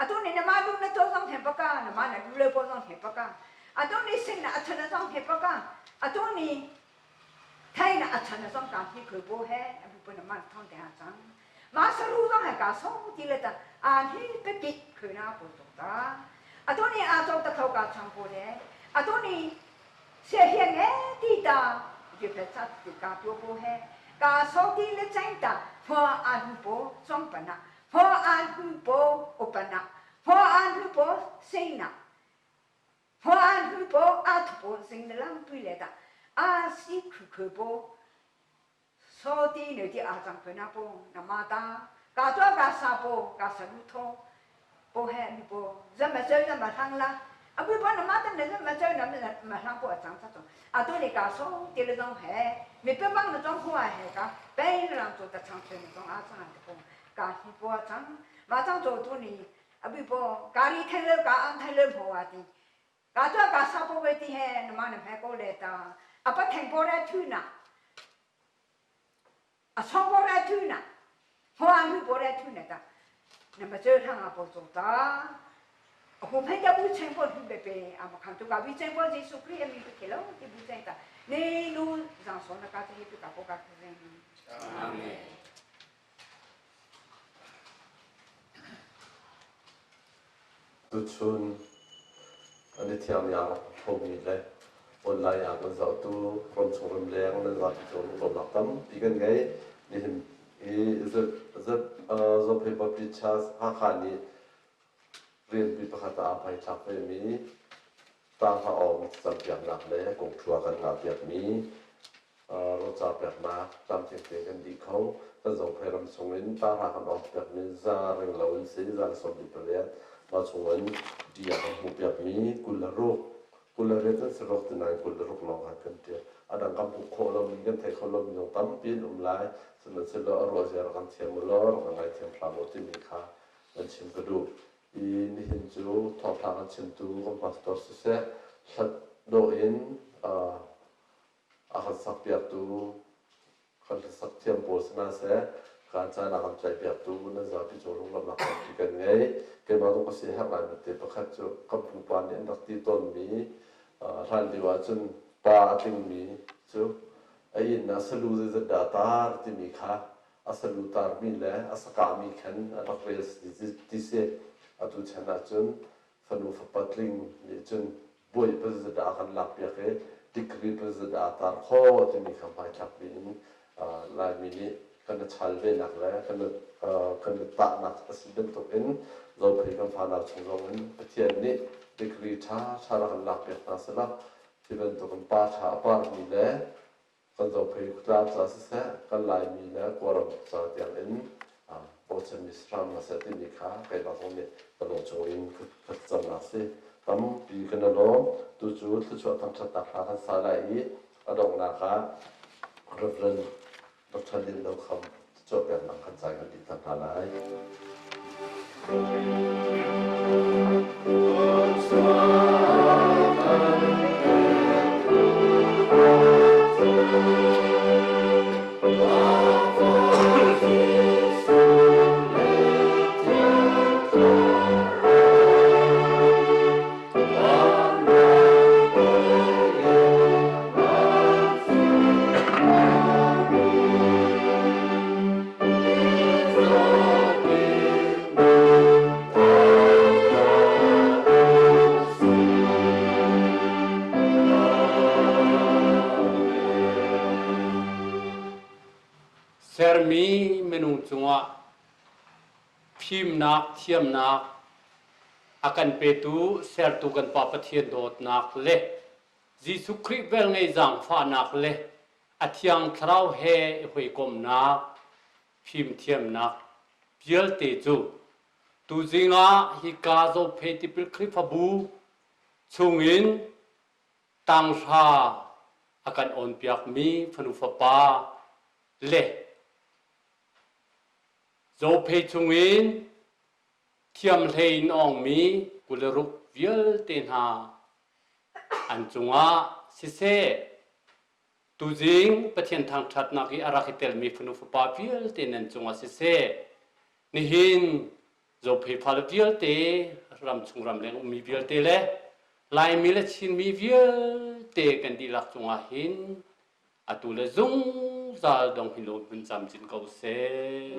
အတူနီနမလူနတောဆောင်ထေပကနမနလူလေပေါ်ဆောင်ထေပကအတူနီစင်နာအချနဆောင်ထေပကအတူနီထိုင်နာအချနဆောင်ကံခိခေဘောဟဲအဘိဘောနမထောင်းတိုင်အချံမာစရူဆောင်ဟက ka so ti le ta a hi pe ki khuna po to ta a to ni a to ta thau ka chang po le a to ni se hian e ti ta ju pe chat ti ka pio po he ka so ti le chang ta pho a hu po chong pa na pho a hu po opana pho a hu po sei na pho a hu po a thu po sing na lam pui le ta a si khu khu po so ti ne ti a chang phe na po na ma ta ka cho ka sa po ka sa lu tho po he mi po zam ma cheu na ma thang la a bu pa na ma ta ne zam ma cheu na ma thang po a chang cha chong a tu ni ka so ti le zong he mi pe bang na chong huwa he ka pe na lang cho ta chang phe na chong a chang te po ka hi po a chang ma chang cho tu ni a bu po ka ri thai le ka an thai le pho a ti ka cho ka sa po we ti he na ma na phe ko le ta a pa theng po ra thu na a song po ra thu na ho an hu po ra thu na ta na ma chơ thang a po zo ta hu phe ta bu chen po hu be pe a ma khan tu ka bi chen po Jesu Christ mi pe lo ti bu chen ta ne lu zang so na ka te pi ka po ka zen. Amen. Tuchun an i thiang ni aa khomi le online ah kan zohtu ramchung ramleng nan zapi cung lungrawmnak tampi kan ngei. Nihin hi Zophei Baptist Church Hakha nih rianpi pakhat ah aa hmaithlak vemi Tangha Aung campiaknak le kongthua kan ngahpiakmi roca peknak tlamtling tein kan dih kho. Kan Zophei ram chungin tara kan awk piakmi za ring lo in si za le 28 mah chungin di a kan hmuh piakmi 26 28 an si ruk ti nain 26 lawng khan kan ṭial. A dang kan hmuh khawh lomi kan theih khawh lomi zong tampi an um lai. Sihmanhsehlaw a ruah zia rak kan thiam u law rak kan ngaithiam hram u timi kha kan chim ka duh. I nihin cu thawngṭha kan chimtu kan pastor siseh hlat dawh in a kan sakpiaktu kan hlasak thiam pawl si hna seh kaan caan a kan tlaihpiaktu nan zapi cung lunglawmhnak tampi kan ngei. Keimah zong ka si herh ngai te pakhat cu kan pupa nih an rak ti tawnmi hlan lio ahcun pa a tlingmi cu a inn ah salu zeizat dah tar timi kha a salu tarmi le a sakahmi khan a rak rel ti si. Atu chan ahcun fanu fapa tling nih cun buai pazat ah kan lakpiak i degree pazat ah tar kho timi kha hmaithlak in Laimi nih kan i chal venak le kan i tahnak a si bantuk in Zophei kan fanau chung zong in Pathian nih degree ṭha ṭha rak kan lakpiak hna selaw hi bantuk in pa ṭha a parmi le kan Zophei khuatlang ca siseh, kan Laimi le Kawlram ca tiang in bochanmi si hram hna seh timi kha keimah zong nih ka lung chung in ka thlacamnak si. Tampi kan i lawm. Tucu thluachuah thangṭhatnak hla kan sa lai i a donghnak ah Reverend Dr. Lin Do Kham thluachuah peknak kan cai kan dih cang hna lai. Sermi minung cungah fimnak thiamnak a kan petu sertu kan Pa Pathian dawtnak le Jesuh Khrih velngei zaangfahnak le a Thiang Thlarau he i hawikomhnak fimthiamnak vialte cu tuzing ah hika Zophei Tipil Khrihfabu chungin tanghra a kan awnpiakmi fanu fapa le Zophei chungin thiamhlei in awngmi 26 vialte hna an cungah siseh Tuzing Pathian thangṭhatnak i a rak i telmi fanu fapa vialte nan cungah siseh, nihin Zophei fale vialte, ramchung ramleng ummi vialte le Laimi le Chinmi vialte kan dihlak cungah hin atu le zungzal dong hin lo hmun camcin ko seh.